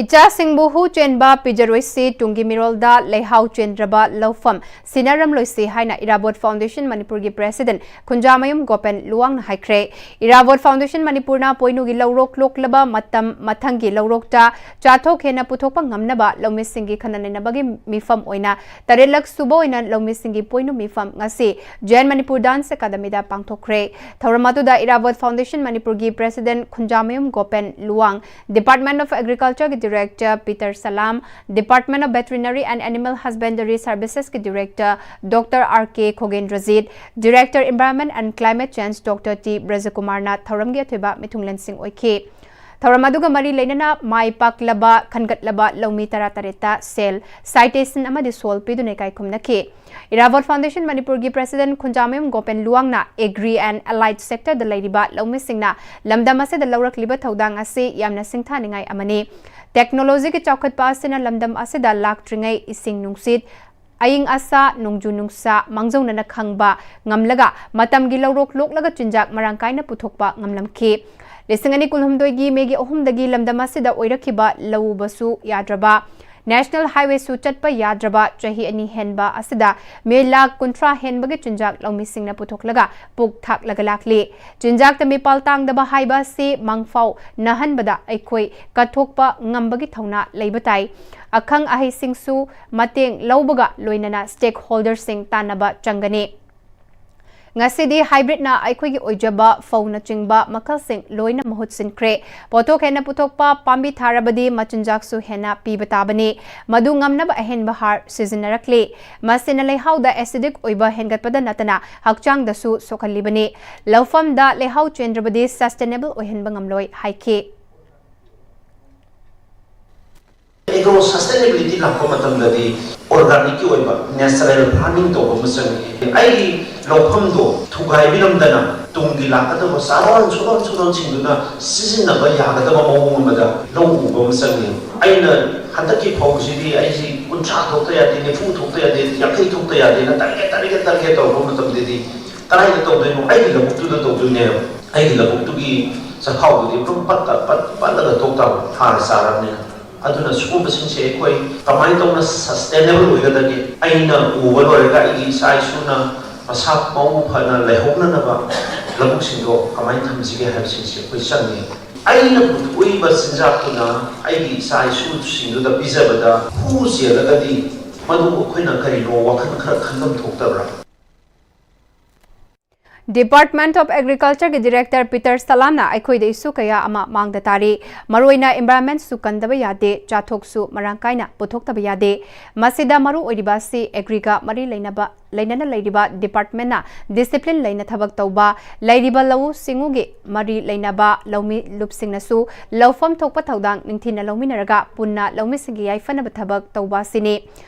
ꯏꯆꯥꯁꯤꯡꯕꯨ ꯍꯨ ꯆꯦꯟꯕ ꯄꯤꯖꯔꯣꯏꯁꯤ, ꯇꯨꯡꯒꯤ ꯃꯤꯔꯣꯜꯗ ꯂꯩꯍꯥꯎ ꯆꯦꯟꯗ꯭ꯔꯕ ꯂꯧꯐꯝ ꯁꯤꯟꯅꯔꯝꯂꯣꯏꯁꯤ ꯍꯥꯏꯅ ꯏꯔꯥꯕꯣꯠ ꯐꯥꯎꯟꯗꯦꯁꯟ ꯃꯅꯤꯄꯨꯔꯒꯤ ꯄ꯭ꯔꯦꯁꯤꯗꯦꯟꯠ ꯈꯨꯟꯖꯥꯃꯌꯨꯝ ꯒꯣꯄꯦꯟ ꯂꯨꯋꯥꯡꯅ ꯍꯥꯏꯈ꯭ꯔꯦ꯫ ꯏꯔꯥꯕꯣꯠ ꯐꯥꯎꯟꯗꯦꯁꯟ ꯃꯅꯤꯄꯨꯔꯅ ꯄꯣꯏꯅꯨꯒꯤ ꯂꯧꯔꯣꯛ ꯂꯣꯛꯂꯕ ꯃꯇꯝ ꯃꯊꯪꯒꯤ ꯂꯧꯔꯣꯛꯇ ꯆꯥꯊꯣꯛ ꯍꯦꯟꯅ ꯄꯨꯊꯣꯛꯄ ꯉꯝꯅꯕ ꯂꯧꯃꯤꯁꯤꯡꯒꯤ ꯈꯟꯅ ꯅꯩꯅꯕꯒꯤ ꯃꯤꯐꯝ ꯑꯣꯏꯅ ꯇꯔꯦꯠꯂꯛ ꯁꯨꯕ ꯑꯣꯏꯅ ꯂꯧꯃꯤꯁꯤꯡꯒꯤ ꯄꯣꯏꯅꯨ ꯃꯤꯐꯝ ꯉꯁꯤ ꯖꯦꯟ ꯃꯅꯤꯄꯨꯔ ꯗꯥꯟꯁ ꯑꯦꯀꯥꯗꯃꯤꯗ ꯄꯥꯡꯊꯣꯛꯈ꯭ꯔꯦ꯫ ꯊꯧꯔꯝ ꯑꯗꯨꯗ ꯏꯔꯥꯕꯣꯠ ꯐꯥꯎꯟꯗꯦꯁꯟ ꯃꯅꯤꯄꯨꯔꯒꯤ president Khunjamayum Gopen Luwang, Department of Agricultureꯒꯤ Director Peter Salam, Department of Veterinary and Animal Husbandry Servicesꯀꯤ Director Doctor R K Khogendrajit, Director Environment and Climate Change Doctor T ꯕ꯭ꯔꯖꯀꯨꯃꯥꯔꯅ ꯊꯧꯔꯝꯒꯤ ꯑꯊꯣꯏꯕ ꯃꯤꯊꯨꯡꯂꯦꯟꯁꯤꯡ ꯑꯣꯏꯈꯤ꯫ ꯊꯧꯔꯝ ꯑꯗꯨꯒ ꯃꯔꯤ ꯂꯩꯅꯅ ꯃꯥꯏ ꯄꯥꯛꯂꯕ ꯈꯟꯒꯠꯂꯕ ꯂꯧꯃꯤ ꯇꯔꯥꯇꯔꯦꯠꯇ ꯁꯦꯜ, ꯁꯥꯏꯇꯦꯁꯟ ꯑꯃꯗꯤ ꯁꯣꯜ ꯄꯤꯗꯨꯅ ꯏꯀꯥꯏ ꯈꯨꯝꯅꯈꯤ꯫ ꯏꯔꯥꯕꯣꯠ ꯐꯥꯎꯟꯗꯦꯁꯟ ꯃꯅꯤꯄꯨꯔꯒꯤ president Khunjamayum ꯒꯣꯄꯦꯟ ꯂꯨꯋꯥꯡꯅ Agri and Allied Sectorꯗ ꯂꯩꯔꯤꯕ ꯂꯧꯃꯤꯁꯤꯡꯅ ꯂꯝꯗꯝ ꯑꯁꯤꯗ ꯂꯧꯔꯛꯂꯤꯕ ꯊꯧꯗꯥꯡ ꯑꯁꯤ ꯌꯥꯝꯅ ꯁꯤꯡꯊꯥꯅꯤꯡꯉꯥꯏ ꯑꯃꯅꯤ꯫ ꯇꯦꯛꯅꯣꯂꯣꯖꯤꯒꯤ ꯆꯥꯎꯈꯠꯄ ꯑꯁꯤꯅ ꯂꯝꯗꯝ ꯑꯁꯤꯗ ꯂꯥꯛꯇ꯭ꯔꯤꯉꯩ ꯏꯁꯤꯡ ꯅꯨꯡꯁꯤꯠ, ꯑꯏꯪ ꯑꯁꯥ, ꯅꯣꯡꯖꯨ ꯅꯨꯡꯁꯥ ꯃꯥꯡꯖꯧꯅꯅ ꯈꯪꯕ ꯉꯝꯂꯒ ꯃꯇꯝꯒꯤ ꯂꯧꯔꯣꯛ ꯂꯣꯛꯂꯒ ꯆꯤꯟꯖꯥꯛ ꯃꯔꯥꯡ ꯀꯥꯏꯅ ꯄꯨꯊꯣꯛꯄ ꯉꯝꯂꯝꯈꯤ꯫ ꯂꯤꯁꯤꯡ ꯑꯅꯤ ꯀꯨꯟꯍꯨꯝꯗꯣꯏꯒꯤ ꯃꯦꯒꯤ ꯑꯍꯨꯝꯗꯒꯤ ꯂꯝꯗꯝ ꯑꯁꯤꯗ ꯑꯣꯏꯔꯛꯈꯤꯕ ꯂꯧ ꯎꯕꯁꯨ ꯌꯥꯗ꯭ꯔꯕ, ꯅꯦꯁꯅꯦꯜ ꯍꯥꯏꯋꯦꯁꯨ ꯆꯠꯄ ꯌꯥꯗ꯭ꯔꯕ ꯆꯍꯤ ꯑꯅꯤ ꯍꯦꯟꯕ ꯑꯁꯤꯗ ꯃꯤ ꯂꯥꯈ ꯀꯨꯟꯊ꯭ꯔꯥ ꯍꯦꯟꯕꯒꯤ ꯆꯤꯟꯖꯥꯛ ꯂꯧꯃꯤꯁꯤꯡꯅ ꯄꯨꯊꯣꯛꯂꯒ ꯄꯨꯛ ꯊꯥꯛꯂꯒ ꯂꯥꯛꯂꯤ꯫ ꯆꯤꯟꯖꯥꯛꯇ ꯃꯤꯄꯥꯜ ꯇꯥꯡꯗꯕ ꯍꯥꯏꯕ ꯑꯁꯤ ꯃꯪꯐꯥꯎ ꯅꯍꯟꯕꯗ ꯑꯩꯈꯣꯏ ꯀꯠꯊꯣꯛꯄ ꯉꯝꯕꯒꯤ ꯊꯧꯅꯥ ꯂꯩꯕ ꯇꯥꯏ꯫ ꯑꯈꯪ ꯑꯍꯩꯁꯤꯡꯁꯨ ꯃꯇꯦꯡ ꯂꯧꯕꯒ ꯂꯣꯏꯅꯅ stakeholderꯁꯤꯡ ꯇꯥꯟꯅꯕ ꯆꯪꯒꯅꯤ꯫ ꯉꯁꯤꯗꯤ ꯍꯥꯏꯕ꯭ꯔꯤꯠꯅ ꯑꯩꯈꯣꯏꯒꯤ ꯑꯣꯏꯖꯕ ꯐꯧꯅꯆꯤꯡꯕ ꯃꯈꯜꯁꯤꯡ ꯂꯣꯏꯅ ꯃꯍꯨꯠ ꯁꯤꯟꯈ꯭ꯔꯦ꯫ ꯄꯣꯠꯊꯣꯛ ꯍꯦꯟꯅ ꯄꯨꯊꯣꯛꯄ ꯄꯥꯝꯕꯤ ꯊꯥꯔꯕꯗꯤ ꯃꯆꯤꯟꯖꯥꯛꯁꯨ ꯍꯦꯟꯅ ꯄꯤꯕ ꯇꯥꯕꯅꯤ꯫ ꯃꯗꯨ ꯉꯝꯅꯕ ꯑꯍꯦꯟꯕ ꯍꯥꯔ ꯁꯤꯖꯤꯟꯅꯔꯛꯂꯤ꯫ ꯃꯁꯤꯅ ꯂꯩꯍꯥꯎꯗ acidic ꯑꯣꯏꯕ ꯍꯦꯟꯒꯠꯄꯗ ꯅꯠꯇꯅ ꯍꯛꯆꯥꯡꯗꯁꯨ ꯁꯣꯛꯍꯜꯂꯤꯕꯅꯤ꯫ ꯂꯧꯐꯝꯗ ꯂꯩꯍꯥꯎ ꯆꯦꯟꯗ꯭ꯔꯕꯗꯤ sustainable ꯑꯣꯏꯍꯟꯕ ꯉꯝꯂꯣꯏ ꯍꯥꯏꯈꯤ꯫ ꯑꯦꯒ꯭ꯔꯣ ꯁꯁꯇꯦꯅꯦꯕꯤꯂꯤꯇꯤ ꯂꯥꯛꯄ ꯃꯇꯝꯗꯗꯤ ꯑꯣꯔꯒꯥꯅꯤꯛꯀꯤ ꯑꯣꯏꯕ natural farming ꯇꯧꯕ ꯑꯃ ꯆꯪꯉꯤ꯫ ꯑꯩꯒꯤ ꯂꯧꯐꯝꯗꯣ ꯊꯨꯒꯥꯏꯕꯤꯔꯝꯗꯅ ꯇꯨꯡꯒꯤ ꯂꯥꯛꯀꯗꯕ ꯆꯥꯔꯣꯟ ꯁꯨꯔꯣꯟ ꯁꯨꯔꯣꯟꯁꯤꯡꯗꯨꯅ ꯁꯤꯖꯤꯟꯅꯕ ꯌꯥꯒꯗꯕ ꯃꯑꯣꯡ ꯑꯃꯗ ꯂꯧ ꯎꯕ ꯑꯃ ꯆꯪꯉꯤ꯫ ꯑꯩꯅ ꯍꯟꯗꯛꯀꯤ ꯐꯧꯁꯤꯗꯤ ꯑꯩꯁꯤ ꯀꯨꯟꯊ꯭ꯔꯥ ꯊꯣꯛꯇ ꯌꯥꯗꯦ, ꯅꯤꯐꯨ ꯊꯣꯛꯇ ꯌꯥꯗꯦ, ꯌꯥꯡꯈꯩ ꯊꯣꯛꯇ ꯌꯥꯗꯦꯅ target target target ꯇꯧꯔꯛꯄ ꯃꯇꯝꯗꯗꯤ ꯀꯗꯥꯏꯗ ꯇꯧꯗꯣꯏꯅꯣ? ꯑꯩꯒꯤ ꯂꯧꯕꯨꯛꯇꯨꯗ ꯇꯧꯗꯣꯏꯅꯦꯕ꯫ ꯑꯩꯒꯤ ꯂꯧꯕꯨꯛꯇꯨꯒꯤ ꯆꯐꯥꯎꯗꯨꯗꯤ ꯑꯗꯨꯝ ꯄꯠ ꯄꯠ ꯄꯠ ꯄꯠꯂꯒ ꯇꯣꯛ ꯇꯥꯕ, ꯍꯥꯔ ꯆꯥꯔꯕꯅꯤꯅ꯫ ꯑꯗꯨꯅ ꯁꯤꯒꯨꯝꯕꯁꯤꯡꯁꯦ ꯑꯩꯈꯣꯏ ꯀꯃꯥꯏꯅ ꯇꯧꯅ sustainable ꯑꯣꯏꯒꯗꯒꯦ? ꯑꯩꯅ ꯎꯕ ꯂꯣꯏꯔꯒ ꯑꯩꯒꯤ ꯏꯆꯥ ꯏꯁꯨꯅ ꯃꯁꯥ ꯃꯎ ꯐꯅ ꯂꯩꯍꯧꯅꯅꯕ ꯂꯧꯕꯨꯛꯁꯤꯡꯗꯣ ꯀꯃꯥꯏꯅ ꯊꯝꯁꯤꯒꯦ ꯍꯥꯏꯕꯁꯤꯡꯁꯦ ꯑꯩꯈꯣꯏ ꯆꯪꯉꯤ꯫ ꯑꯩꯅ ꯄꯨꯊꯣꯛꯏꯕ ꯆꯤꯟꯖꯥꯛꯇꯨꯅ ꯑꯩꯒꯤ ꯏꯆꯥ ꯏꯁꯨꯁꯤꯡꯗꯨꯗ ꯄꯤꯖꯕꯗ ꯍꯨ ꯆꯦꯜꯂꯒꯗꯤ ꯃꯗꯨ ꯑꯩꯈꯣꯏꯅ ꯀꯔꯤꯅꯣ ꯋꯥꯈꯜ ꯈꯔ ꯈꯟꯐꯝ ꯊꯣꯛꯇꯕ꯭ꯔꯥ? Department of Agriculture ꯒꯤ Director Peter Salam ꯅ ꯑꯩꯈꯣꯏꯗ issue ꯀꯌꯥ ꯑꯃ ꯃꯥꯡꯗ ꯇꯥꯔꯤ꯫ ꯃꯔꯨꯑꯣꯏꯅ environment ꯁꯨ ꯀꯟꯗꯕ ꯌꯥꯗꯦ, ꯆꯥꯊꯣꯛꯁꯨ ꯃꯔꯥꯡ ꯀꯥꯏꯅ ꯄꯨꯊꯣꯛꯇꯕ ꯌꯥꯗꯦ꯫ ꯃꯁꯤꯗ ꯃꯔꯨ ꯑꯣꯏꯔꯤꯕ ꯑꯁꯤ agri ꯒ ꯃꯔꯤ ꯂꯩꯅꯕ, ꯂꯩꯅꯅ ꯂꯩꯔꯤꯕ department ꯅ discipline ꯂꯩꯅ ꯊꯕꯛ ꯇꯧꯕ, ꯂꯩꯔꯤꯕ ꯂꯧꯎ ꯁꯤꯡꯎꯒꯤ ꯃꯔꯤ ꯂꯩꯅꯕ ꯂꯧꯃꯤ ꯂꯨꯞꯁꯤꯡꯅꯁꯨ ꯂꯧꯐꯝ ꯊꯣꯛꯄ ꯊꯧꯗꯥꯡ ꯅꯤꯡꯊꯤꯅ ꯂꯧꯃꯤꯟꯅꯔꯒ ꯄꯨꯟꯅ ꯂꯧꯃꯤꯁꯤꯡꯒꯤ ꯌꯥꯏꯐꯅꯕ ꯊꯕꯛ ꯇꯧꯕ ꯑꯁꯤꯅꯤ꯫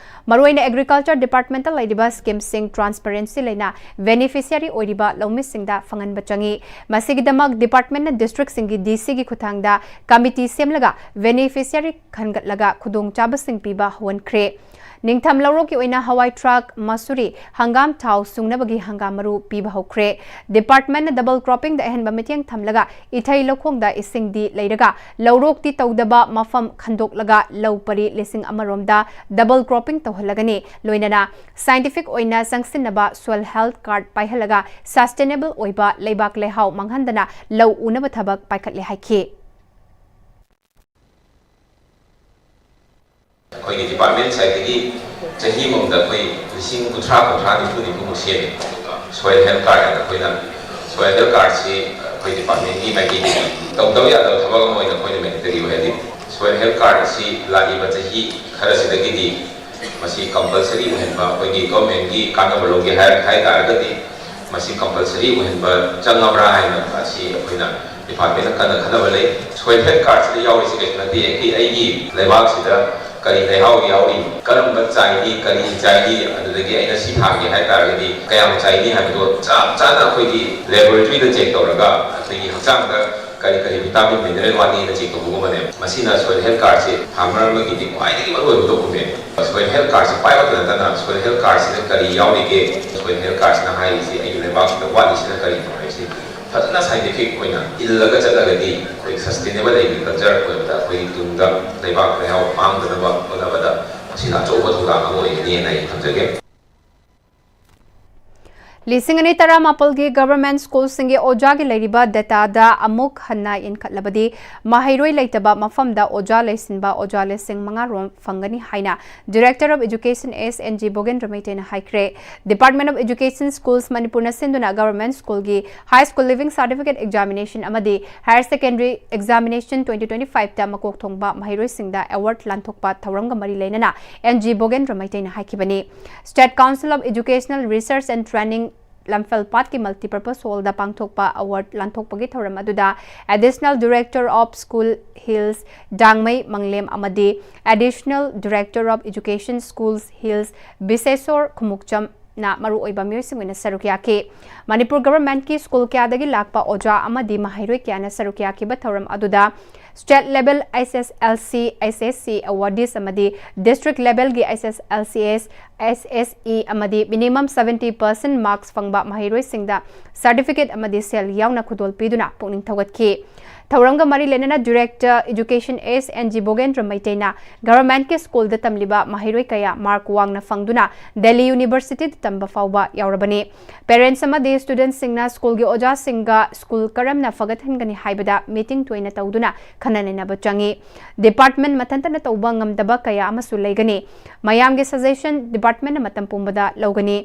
ꯃꯔꯨꯑꯣꯏꯅ Agriculture Department ꯇ ꯂꯩꯔꯤꯕ scheme ꯁꯤꯡ transparency ꯂꯩꯅ beneficiary ꯑꯣꯏꯔꯤꯕ ꯂꯧꯃꯤꯁꯤꯡꯗ ꯐꯪꯍꯟꯕ ꯆꯪꯏ꯫ ꯃꯁꯤꯒꯤꯗꯃꯛ department ꯅ district ꯁꯤꯡꯒꯤ D C ꯒꯤ ꯈꯨꯠꯊꯥꯡꯗ committee ꯁꯦꯝꯂꯒ beneficiary ꯈꯟꯒꯠꯂꯒ ꯈꯨꯗꯣꯡꯆꯥꯕꯁꯤꯡ ꯄꯤꯕ ꯍꯧꯍꯟꯈ꯭ꯔꯦ꯫ ꯅꯤꯡꯊꯝ ꯂꯧꯔꯣꯛꯀꯤ ꯑꯣꯏꯅ ꯍꯋꯥꯏ ꯊ꯭ꯔꯥꯛ, ꯃꯁꯨꯔꯤ, ꯍꯪꯒꯥꯝ ꯊꯥꯎ ꯁꯨꯡꯅꯕꯒꯤ ꯍꯪꯒꯥꯝ ꯃꯔꯨ ꯄꯤꯕ ꯍꯧꯈ꯭ꯔꯦ꯫ Department ꯅ double cropping ꯗ ꯑꯍꯦꯟꯕ ꯃꯤꯠꯌꯦꯡ ꯊꯝꯂꯒ ꯏꯊꯩ ꯂꯧꯈꯣꯡꯗ ꯏꯁꯤꯡꯗꯤ ꯂꯩꯔꯒ ꯂꯧꯔꯣꯛꯇꯤ ꯇꯧꯗꯕ ꯃꯐꯝ ꯈꯟꯗꯣꯛꯂꯒ ꯂꯧ ꯄꯔꯤ ꯂꯤꯁꯤꯡ ꯑꯃ ꯔꯣꯝꯗ double cropping ꯇꯧꯍꯜꯂꯒꯅꯤ꯫ ꯂꯣꯏꯅꯅ scientific ꯑꯣꯏꯅ ꯆꯪꯁꯤꯟꯅꯕ soil health card ꯄꯥꯏꯍꯜꯂꯒ sustainable ꯑꯣꯏꯕ ꯂꯩꯕꯥꯛ ꯂꯩꯍꯥꯎ ꯃꯥꯡꯍꯟꯗꯅ ꯂꯧ ꯎꯅꯕ ꯊꯕꯛ ꯄꯥꯏꯈꯠꯂꯦ ꯍꯥꯏꯈꯤ꯫ ꯑꯩꯈꯣꯏꯒꯤ department side ꯇꯒꯤ ꯆꯍꯤ ꯑꯃꯃꯝꯗ ꯑꯩꯈꯣꯏ ꯂꯤꯁꯤꯡ ꯀꯨꯟꯊ꯭ꯔꯥ, ꯀꯨꯟꯊ꯭ꯔꯥ, ꯅꯤꯐꯨ, ꯅꯤꯐꯨꯃꯨꯛ ꯁꯦꯝꯃꯦ꯫ ꯑꯗꯨꯒ Soil health card ꯍꯥꯏꯅ ꯑꯩꯈꯣꯏꯅ soil health card ꯁꯤ ꯑꯩꯈꯣꯏ department ꯀꯤ ꯃꯥꯏꯀꯩꯗꯒꯤ ꯇꯧꯗꯕ ꯌꯥꯗꯕ ꯊꯕꯛ ꯑꯃ ꯑꯣꯏꯅ ꯑꯩꯈꯣꯏꯅ mandatory ꯑꯣꯏꯍꯜꯂꯤ꯫ Soil health card ꯑꯁꯤ ꯂꯥꯛꯂꯤꯕ ꯆꯍꯤ ꯈꯔꯁꯤꯗꯒꯤꯗꯤ ꯃꯁꯤ compulsory ꯑꯣꯏꯍꯟꯕ, ꯑꯩꯈꯣꯏꯒꯤ government ꯀꯤ ꯀꯥꯟꯅꯕ ꯂꯧꯒꯦ ꯍꯥꯏ ꯍꯥꯏ ꯇꯥꯔꯒꯗꯤ ꯃꯁꯤ compulsory ꯑꯣꯏꯍꯟꯕ ꯆꯪꯉꯕ꯭ꯔꯥ ꯍꯥꯏꯅ ꯑꯁꯤ ꯑꯩꯈꯣꯏꯅ department ꯅ ꯀꯟꯅ ꯈꯟꯅꯕ ꯂꯩ꯫ Soil health card ꯁꯤꯗ ꯌꯥꯎꯔꯤꯁꯤ ꯀꯩꯁꯨ ꯅꯠꯇꯦ, ꯑꯩꯈꯣꯏ ꯑꯩꯒꯤ ꯂꯩꯕꯥꯛꯁꯤꯗ ꯀꯔꯤ ꯂꯩꯍꯥꯎ ꯌꯥꯎꯔꯤ, ꯀꯔꯝꯕ ꯆꯥꯏꯅꯤ, ꯀꯔꯤ ꯆꯥꯏꯅꯤ, ꯑꯗꯨꯗꯒꯤ ꯑꯩꯅ ꯁꯤ ꯊꯥꯒꯦ ꯍꯥꯏ ꯇꯥꯔꯒꯗꯤ ꯀꯌꯥꯝ ꯆꯥꯏꯅꯤ ꯍꯥꯏꯕꯗꯣ ꯆꯞ ꯆꯥꯅ ꯑꯩꯈꯣꯏꯒꯤ laboratory ꯗ check ꯇꯧꯔꯒ ꯑꯩꯈꯣꯏꯒꯤ ꯍꯛꯆꯥꯡꯗ ꯀꯔꯤ ꯀꯔꯤ vitamin mineral ꯋꯥꯠꯂꯤꯅ check ꯇꯧꯕꯒꯨꯝꯕꯅꯦ꯫ ꯃꯁꯤꯅ soil health card ꯁꯦ farmer ꯑꯃꯒꯤꯗꯤ ꯈ꯭ꯋꯥꯏꯗꯒꯤ ꯃꯔꯨꯑꯣꯏꯕ document꯫ Soil health card ꯁꯦ ꯄꯥꯏꯕꯇ ꯅꯠꯇꯅ soil health card ꯁꯤꯗ ꯀꯔꯤ ꯌꯥꯎꯔꯤꯒꯦ, soil health card ꯁꯤꯅ ꯍꯥꯏꯔꯤꯁꯤ ꯑꯩꯒꯤ ꯂꯩꯕꯥꯛꯁꯤꯗ ꯋꯥꯠꯂꯤꯁꯤꯅ ꯀꯔꯤꯅꯣ ꯍꯥꯏꯕꯁꯤ ꯐꯖꯅ scientific ꯑꯣꯏꯅ ꯏꯜꯂꯒ ꯆꯠꯂꯒꯗꯤ ꯑꯩꯈꯣꯏ sustainable agriculture ꯑꯣꯏꯕꯗ ꯑꯩꯈꯣꯏꯒꯤ ꯇꯨꯡꯗ ꯂꯩꯕꯥꯛ ꯂꯩꯍꯥꯎ ꯃꯥꯡꯗꯅꯕ ꯍꯣꯠꯅꯕꯗ ꯃꯁꯤꯅ ꯑꯆꯧꯕ ꯊꯧꯗꯥꯡ ꯑꯃ ꯑꯣꯏꯒꯅꯤꯅ ꯑꯩ ꯊꯝꯖꯒꯦ꯫ ꯂꯤꯁꯤꯡ ꯑꯅꯤ ꯇꯔꯥꯃꯥꯄꯜꯒꯤ government school ꯁꯤꯡꯒꯤ ꯑꯣꯖꯥꯒꯤ ꯂꯩꯔꯤꯕ data ꯗ ꯑꯃꯨꯛ ꯍꯟꯅ ꯏꯟꯈꯠꯂꯕꯗꯤ ꯃꯍꯩꯔꯣꯏ ꯂꯩꯇꯕ ꯃꯐꯝꯗ ꯑꯣꯖꯥ ꯂꯩꯁꯤꯟꯕ ꯑꯣꯖꯥ ꯂꯤꯁꯤꯡ ꯃꯉꯥ ꯔꯣꯝ ꯐꯪꯒꯅꯤ ꯍꯥꯏꯅ Director of Education S N G ꯕꯣꯒꯦꯟꯗ꯭ꯔ ꯃꯩꯇꯩꯅ ꯍꯥꯏꯈ꯭ꯔꯦ꯫ Department of Education Schools ꯃꯅꯤꯄꯨꯔꯅ ꯁꯤꯟꯗꯨꯅ government school ꯒꯤ High School Leaving Certificate Examination ꯑꯃꯗꯤ Higher Secondary Examination twenty twenty five ꯇ ꯃꯀꯣꯛ ꯊꯣꯡꯕ ꯃꯍꯩꯔꯣꯏꯁꯤꯡꯗ award ꯂꯥꯟꯊꯣꯛꯄ ꯊꯧꯔꯝꯒ ꯃꯔꯤ ꯂꯩꯅꯅ N G ꯕꯣꯒꯦꯟꯗ꯭ꯔ ꯃꯩꯇꯩꯅ ꯍꯥꯏꯈꯤꯕꯅꯤ꯫ State Council of Educational Research and Training ꯂꯝꯐꯦꯜꯄꯥꯠꯀꯤ Multipurpose Hall ꯗ ꯄꯥꯡꯊꯣꯛꯄ award ꯂꯥꯟꯊꯣꯛꯄꯒꯤ ꯊꯧꯔꯝ ꯑꯗꯨꯗ Additional Director of School Hills ꯗꯥꯡꯃꯩ ꯃꯪꯂꯦꯝ ꯑꯃꯗꯤ Additional Director of Education Schools Hills ꯕꯤꯁꯦꯁꯣꯔ ꯈꯨꯃꯨꯛꯆꯝꯅ ꯃꯔꯨꯑꯣꯏꯕ ꯃꯤꯑꯣꯏꯁꯤꯡ ꯑꯣꯏꯅ ꯁꯔꯨꯛ ꯌꯥꯈꯤ꯫ ꯃꯅꯤꯄꯨꯔ government ꯀꯤ school ꯀꯌꯥꯗꯒꯤ ꯂꯥꯛꯄ ꯑꯣꯖꯥ ꯑꯃꯗꯤ ꯃꯍꯩꯔꯣꯏ ꯀꯌꯥꯅ ꯁꯔꯨꯛ ꯌꯥꯈꯤꯕ ꯊꯧꯔꯝ ꯑꯗꯨꯗ State Level S S L C, S S C Awardees ꯑꯃꯗꯤ District Level ꯒꯤ S S L C S, S S E ꯑꯃꯗꯤ minimum seventy percent marks ꯐꯪꯕ ꯃꯍꯩꯔꯣꯏꯁꯤꯡꯗ certificate ꯑꯃꯗꯤ ꯁꯦꯜ ꯌꯥꯎꯅ ꯈꯨꯗꯣꯜ ꯄꯤꯗꯨꯅ ꯄꯨꯛꯅꯤꯡ ꯊꯧꯒꯠꯈꯤ꯫ ꯊꯧꯔꯝꯒ ꯃꯔꯤ ꯂꯩꯅꯅ Director Education S N G ꯕꯣꯒꯦꯟꯗ꯭ꯔ ꯃꯩꯇꯩꯅ government ꯀꯤ school ꯗ ꯇꯝꯂꯤꯕ ꯃꯍꯩꯔꯣꯏ ꯀꯌꯥ mark ꯋꯥꯡꯅ ꯐꯪꯗꯨꯅ Delhi University ꯗ ꯇꯝꯕ ꯐꯥꯎꯕ ꯌꯥꯎꯔꯕꯅꯤ꯫ Parents ꯑꯃꯗꯤ student ꯁꯤꯡꯅ school ꯒꯤ ꯑꯣꯖꯥꯁꯤꯡꯒ school ꯀꯔꯝꯅ ꯐꯒꯠꯍꯟꯒꯅꯤ ꯍꯥꯏꯕꯗ meeting ꯇꯣꯏꯅ ꯇꯧꯗꯨꯅ ꯈꯟꯅ ꯅꯩꯅꯕ ꯆꯪꯏ꯫ Department ꯃꯊꯟꯇꯅ ꯇꯧꯕ ꯉꯝꯗꯕ ꯀꯌꯥ ꯑꯃꯁꯨ ꯂꯩꯒꯅꯤ꯫ ꯃꯌꯥꯝꯒꯤ suggestion department ꯅ ꯃꯇꯝ ꯄꯨꯝꯕꯗ ꯂꯧꯒꯅꯤ꯫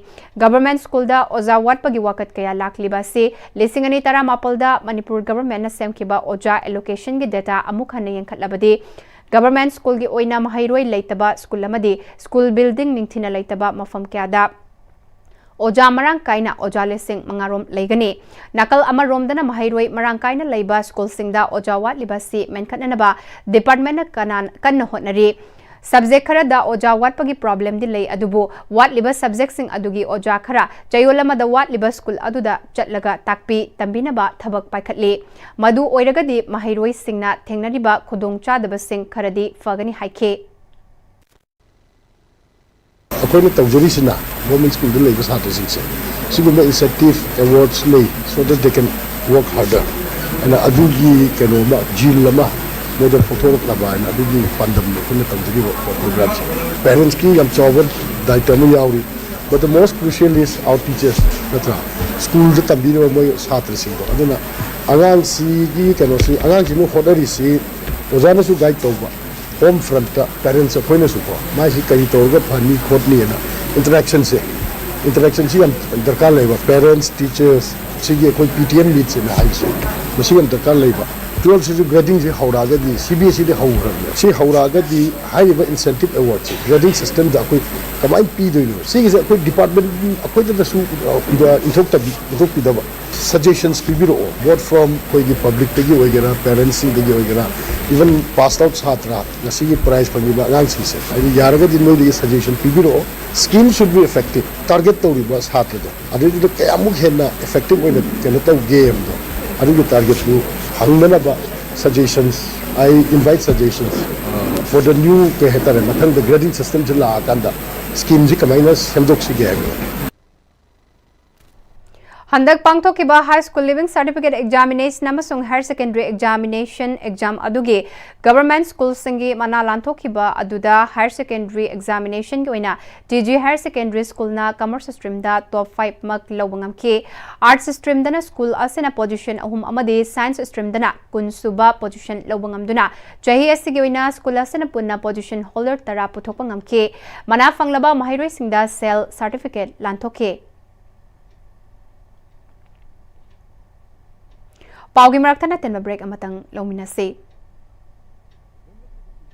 Government school ꯗ ꯑꯣꯖꯥ ꯋꯥꯠꯄꯒꯤ ꯋꯥꯀꯠ ꯀꯌꯥ ꯂꯥꯛꯂꯤꯕ ꯑꯁꯤ ꯂꯤꯁꯤꯡ ꯑꯅꯤ ꯇꯔꯥꯃꯥꯄꯜꯗ ꯃꯅꯤꯄꯨꯔ government ꯅ ꯁꯦꯝꯈꯤꯕ ꯑꯣꯖꯥ allocation ꯒꯤ data ꯑꯃꯨꯛ ꯍꯟꯅ ꯌꯦꯡꯈꯠꯂꯕꯗꯤ, government school ꯒꯤ ꯑꯣꯏꯅ ꯃꯍꯩꯔꯣꯏ ꯂꯩꯇꯕ school ꯑꯃꯗꯤ school building ꯅꯤꯡꯊꯤꯅ ꯂꯩꯇꯕ ꯃꯐꯝ ꯀꯌꯥꯗ ꯑꯣꯖꯥ ꯃꯔꯥꯡ ꯀꯥꯏꯅ ꯑꯣꯖꯥ ꯂꯤꯁꯤꯡ ꯃꯉꯥ ꯔꯣꯝ ꯂꯩꯒꯅꯤ꯫ ꯅꯥꯀꯜ ꯑꯃꯔꯣꯝꯗꯅ ꯃꯍꯩꯔꯣꯏ ꯃꯔꯥꯡ ꯀꯥꯏꯅ ꯂꯩꯕ school ꯁꯤꯡꯗ ꯑꯣꯖꯥ ꯋꯥꯠꯂꯤꯕ ꯑꯁꯤ ꯃꯦꯟꯈꯠꯅꯅꯕ department ꯅ ꯀꯅꯥ-, ꯀꯟꯅ ꯍꯣꯠꯅꯔꯤ꯫ Subject ꯈꯔꯗ ꯑꯣꯖꯥ ꯋꯥꯠꯄꯒꯤ problem ꯗꯤ ꯂꯩ, ꯑꯗꯨꯕꯨ ꯋꯥꯠꯂꯤꯕ subject ꯁꯤꯡ ꯑꯗꯨꯒꯤ ꯑꯣꯖꯥ ꯈꯔ ꯆꯌꯣꯜ ꯑꯃꯗ ꯋꯥꯠꯂꯤꯕ school ꯑꯗꯨꯗ ꯆꯠꯂꯒ ꯇꯥꯛꯄꯤ ꯇꯝꯕꯤꯅꯕ ꯊꯕꯛ ꯄꯥꯏꯈꯠꯂꯤ꯫ ꯃꯗꯨ ꯑꯣꯏꯔꯒꯗꯤ ꯃꯍꯩꯔꯣꯏꯁꯤꯡꯅ ꯊꯦꯡꯅꯔꯤꯕ ꯈꯨꯗꯣꯡꯆꯥꯗꯕꯁꯤꯡ ꯈꯔꯗꯤ ꯐꯒꯅꯤ ꯍꯥꯏꯈꯤ꯫ ꯑꯩꯈꯣꯏꯅ ꯇꯧꯖꯔꯤꯁꯤꯅ government school ꯗ ꯂꯩꯕ ꯁꯥꯇ꯭ꯔꯁꯤꯡꯁꯦ ꯁꯤꯒꯨꯝꯕ incentive awards ꯂꯩ, so that they can work harder ꯍꯥꯏꯅ ꯑꯗꯨꯒꯤ ꯀꯩꯅꯣ ꯑꯃ, zeal ꯑꯃ ꯃꯣꯏꯗ ꯄꯣꯛꯊꯣꯔꯛꯅꯕ ꯍꯥꯏꯅ ꯑꯗꯨꯒꯤ ꯄꯥꯟꯗꯝꯅ ꯑꯩꯈꯣꯏꯅ ꯇꯧꯖꯔꯤꯕ program ꯁꯦ꯫ Parents ꯀꯤ ꯌꯥꯝ ꯆꯥꯎꯕ ꯗꯥꯏꯇ ꯑꯃ ꯌꯥꯎꯔꯤ, but the most crucial is our teachers, ꯅꯠꯇ꯭ꯔꯥ? School ꯗ ꯇꯝꯕꯤꯔꯤꯕ ꯃꯣꯏ ꯁꯥꯇ꯭ꯔꯁꯤꯡꯗꯣ꯫ ꯑꯗꯨꯅ ꯑꯉꯥꯡꯁꯤꯒꯤ ꯀꯩꯅꯣꯁꯤ, ꯑꯉꯥꯡꯁꯤꯅ ꯍꯣꯠꯅꯔꯤꯁꯤ ꯑꯣꯖꯥꯅꯁꯨ guide ꯇꯧꯕ, home front ꯇ parents ꯑꯩꯈꯣꯏꯅꯁꯨꯀꯣ, ꯃꯥꯏꯁꯤ ꯀꯔꯤ ꯇꯧꯔꯒ ꯐꯅꯤ ꯈꯣꯠꯅꯤꯅ interaction ꯁꯦ, interaction ꯁꯤ ꯌꯥꯝ ꯗꯔꯀꯥꯔ ꯂꯩꯕ꯫ Parents, teachers, ꯁꯤꯒꯤ ꯑꯩꯈꯣꯏ P T M meet ꯁꯤꯅ ꯍꯥꯏꯕꯁꯦ, ꯃꯁꯤ ꯌꯥꯝ ꯗꯔꯀꯥꯔ ꯂꯩꯕ꯫ Twelve ꯁꯤꯁꯨ grading ꯁꯤ ꯍꯧꯔꯛꯑꯒꯗꯤ, C B S E ꯗꯤ ꯍꯧꯈ꯭ꯔꯕꯅꯦ, ꯁꯤ ꯍꯧꯔꯛꯑꯒꯗꯤ ꯍꯥꯏꯔꯤꯕ incentive award ꯁꯤ grading system ꯗ ꯑꯩꯈꯣꯏ ꯀꯃꯥꯏꯅ ꯄꯤꯗꯣꯏꯅꯣ? ꯁꯤꯒꯤꯁꯦ ꯑꯩꯈꯣꯏ department ꯑꯩꯈꯣꯏꯗꯅꯁꯨ, ꯑ, ꯏꯟꯊꯣꯛꯇꯕꯤ-, ꯏꯟꯊꯣꯛꯄꯤꯗꯕ꯫ Suggestions ꯄꯤꯕꯤꯔꯛꯑꯣ, both from ꯑꯩꯈꯣꯏꯒꯤ public ꯇꯒꯤ ꯑꯣꯏꯒꯦꯔꯥ, parents ꯁꯤꯡꯗꯒꯤ ꯑꯣꯏꯒꯦꯔꯥ, even pass out ꯁꯥꯇ꯭ꯔ, ꯉꯁꯤꯒꯤ prize ꯐꯪꯉꯤꯕ ꯑꯉꯥꯡꯁꯤꯡꯁꯦ, ꯍꯥꯏꯗꯤ ꯌꯥꯔꯒꯗꯤ ꯅꯣꯏꯗꯒꯤ suggestion ꯄꯤꯕꯤꯔꯛꯑꯣ꯫ Scheme should be effective, target ꯇꯧꯔꯤꯕ ꯁꯥꯇ꯭ꯔꯗꯣ ꯑꯗꯨꯗꯨꯗ ꯀꯌꯥꯃꯨꯛ ꯍꯦꯟꯅ effective ꯑꯣꯏꯅ ꯀꯩꯅꯣ ꯇꯧꯒꯦ ꯍꯥꯏꯕꯗꯣ, ꯑꯗꯨꯒꯤ target ꯇꯨ ꯍꯪꯅꯅꯕ suggestions, I invite suggestions for the new, ꯀꯩ ꯍꯥꯏꯇꯥꯔꯦ, ꯃꯊꯪꯗ grading system ꯁꯤ ꯂꯥꯛꯑꯀꯥꯟꯗ scheme ꯁꯤ ꯀꯃꯥꯏꯅ ꯁꯦꯝꯗꯣꯛꯁꯤꯒꯦ ꯍꯥꯏꯕꯗꯣ꯫ ꯍꯟꯗꯛ ꯄꯥꯡꯊꯣꯛꯈꯤꯕ High School Leaving Certificate Examination ꯑꯃꯁꯨꯡ Higher Secondary Examination exam ꯑꯗꯨꯒꯤ Government Schoolꯁꯤꯡꯒꯤ ꯃꯅꯥ ꯂꯥꯟꯊꯣꯛꯈꯤꯕ ꯑꯗꯨꯗ Higher Secondary Examinationꯒꯤ ꯑꯣꯏꯅ TG Higher Secondary Schoolꯅ Commerce Streamꯗ top five mark ꯂꯧꯕ ꯉꯝꯈꯤ꯫ Arts Streamꯗꯅ school ꯑꯁꯤꯅ position ꯑꯍꯨꯝ ꯑꯃꯗꯤ Science Streamꯗꯅ ꯀꯨꯟ ꯁꯨꯕ position ꯂꯧꯕ ꯉꯝꯗꯨꯅ ꯆꯍꯤ ꯑꯁꯤꯒꯤ ꯑꯣꯏꯅ school ꯑꯁꯤꯅ ꯄꯨꯟꯅ position holder ꯇꯔꯥ ꯄꯨꯊꯣꯛꯄ ꯉꯝꯈꯤ꯫ ꯃꯅꯥ ꯐꯪꯂꯕ ꯃꯍꯩꯔꯣꯏꯁꯤꯡꯗ ꯁꯦꯜ certificate ꯂꯥꯟꯊꯣꯛꯈꯤ꯫ ꯄꯥꯎꯒꯤ ꯃꯔꯛꯇ ꯅꯠꯇꯟꯕ break ꯑꯃꯇꯪ ꯂꯧꯃꯤꯟꯅꯁꯤ꯫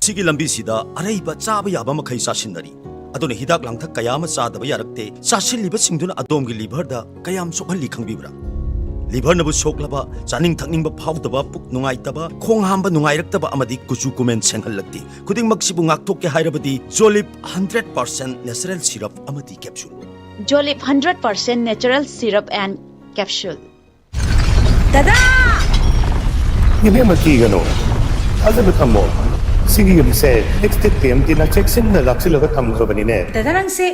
ꯁꯤꯒꯤ ꯂꯝꯕꯤꯁꯤꯗ ꯑꯔꯩꯕ ꯆꯥꯕ ꯌꯥꯕ ꯃꯈꯩ ꯆꯥꯁꯤꯟꯅꯔꯤ꯫ ꯑꯗꯨꯅ ꯍꯤꯗꯥꯛ ꯂꯥꯡꯊꯛ ꯀꯌꯥ ꯑꯃ ꯆꯥꯗꯕ ꯌꯥꯔꯛꯇꯦ꯫ ꯆꯥꯁꯤꯜꯂꯤꯕꯁꯤꯡꯗꯨꯅ ꯑꯗꯣꯝꯒꯤ liverꯗ ꯀꯌꯥꯝ ꯁꯣꯛꯍꯜꯂꯤ ꯈꯪꯕꯤꯕ꯭ꯔꯥ? Liverꯅꯕꯨ ꯁꯣꯛꯂꯕ, ꯆꯥꯅꯤꯡ ꯊꯛꯅꯤꯡꯕ ꯐꯥꯎꯗꯕ, ꯄꯨꯛ ꯅꯨꯡꯉꯥꯏꯇꯕ, ꯈꯣꯡ ꯍꯥꯝꯕ ꯅꯨꯡꯉꯥꯏꯔꯛꯇꯕ ꯑꯃꯗꯤ ꯀꯨꯆꯨ ꯀꯨꯃꯦꯟ ꯁꯦꯡꯍꯜꯂꯛꯇꯦ꯫ ꯈꯨꯗꯤꯡꯃꯛꯁꯤꯕꯨ ꯉꯥꯛꯊꯣꯛꯀꯦ ꯍꯥꯏꯔꯕꯗꯤ Jolip hundred percent natural syrup ꯑꯃꯗꯤ capsule꯫ Jolip hundred percent natural syrup and capsule. ꯗꯗꯥ! ꯏꯕꯦꯝꯃ, ꯀꯤꯒꯅꯨ, ꯊꯥꯖꯕ ꯊꯝꯃꯣ꯫ ꯁꯤꯒꯤ ꯌꯨꯝꯁꯦ Extech TMTꯅ ꯆꯦꯛꯁꯤꯟꯅ ꯂꯥꯛꯁꯤꯜꯂꯒ ꯊꯝꯈ꯭ꯔꯕꯅꯤꯅꯦ꯫ ꯗꯗꯥ, ꯅꯪꯁꯦ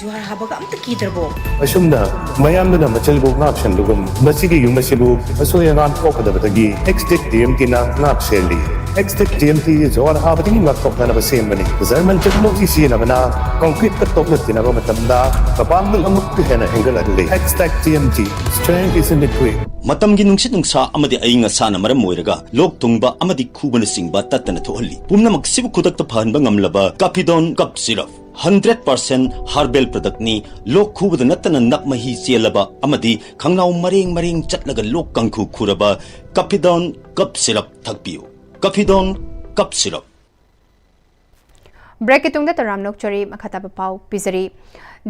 ꯖꯨꯍꯥꯔ ꯍꯥꯕꯒ ꯑꯝꯇ ꯀꯤꯗ꯭ꯔꯕꯣ? ꯑꯁꯨꯝꯅ ꯃꯌꯥꯝꯗꯨꯅ ꯃꯆꯜꯕꯨ ꯉꯥꯛ ꯁꯦꯟꯕꯒꯨꯝ, ꯃꯁꯤꯒꯤ ꯌꯨꯝ ꯑꯁꯤꯕꯨ ꯑꯁꯣꯏ ꯑꯉꯥꯝ ꯊꯣꯛꯀꯗꯕꯗꯒꯤ Extech TMTꯅ ꯉꯥꯛ ꯁꯦꯜꯂꯤ꯫ Extech TMT ꯖꯨꯍꯥꯔ ꯍꯥꯕꯗꯒꯤ ꯉꯥꯛꯊꯣꯛꯅꯅꯕ ꯁꯦꯝꯕꯅꯤ꯫ German technology ꯁꯤꯖꯤꯟꯅꯕꯅ concreteꯀ ꯇꯣꯛꯅ ꯇꯤꯟꯅꯕ ꯃꯇꯝꯗ ꯃꯄꯥꯡꯒꯜ ꯑꯃꯨꯛꯀ ꯍꯦꯟꯅ ꯍꯦꯟꯒꯠꯍꯜꯂꯤ꯫ Extech TMT, strength is in the grit. ꯃꯇꯝꯒꯤ ꯅꯨꯡꯁꯤꯠ ꯅꯨꯡꯁꯥ ꯑꯃꯗꯤ ꯑꯏꯪ ꯑꯁꯥꯅ ꯃꯔꯝ ꯑꯣꯏꯔꯒ ꯂꯣꯛ ꯊꯨꯡꯕ ꯑꯃꯗꯤ ꯈꯨꯕꯅꯆꯤꯡꯕ ꯇꯠꯇꯅ ꯊꯣꯛꯍꯜꯂꯤ꯫ ꯄꯨꯝꯅꯃꯛꯁꯤꯕꯨ ꯈꯨꯗꯛꯇ ꯐꯍꯟꯕ ꯉꯝꯂꯕ Caphidone Cough Syrup hundred percent herbal productꯅꯤ꯫ ꯂꯣꯛ ꯈꯨꯕꯗ ꯅꯠꯇꯅ ꯅꯞ ꯃꯍꯤ ꯆꯦꯜꯂꯕ ꯑꯃꯗꯤ ꯈꯪꯅꯥꯎ ꯃꯔꯦꯡ ꯃꯔꯦꯡ ꯆꯠꯂꯒ ꯂꯣꯛ ꯀꯥꯡꯈꯨ ꯈꯨꯔꯕ Caphidone Cough Syrup ꯊꯛꯄꯤꯌꯨ꯫ Caphidone Cough Syrup꯫ Breakꯀꯤ ꯇꯨꯡꯗ ꯇꯔꯥꯝꯅ ꯑꯣꯛꯆꯔꯤ, ꯃꯈꯥ ꯇꯥꯕ ꯄꯥꯎ ꯄꯤꯖꯔꯤ꯫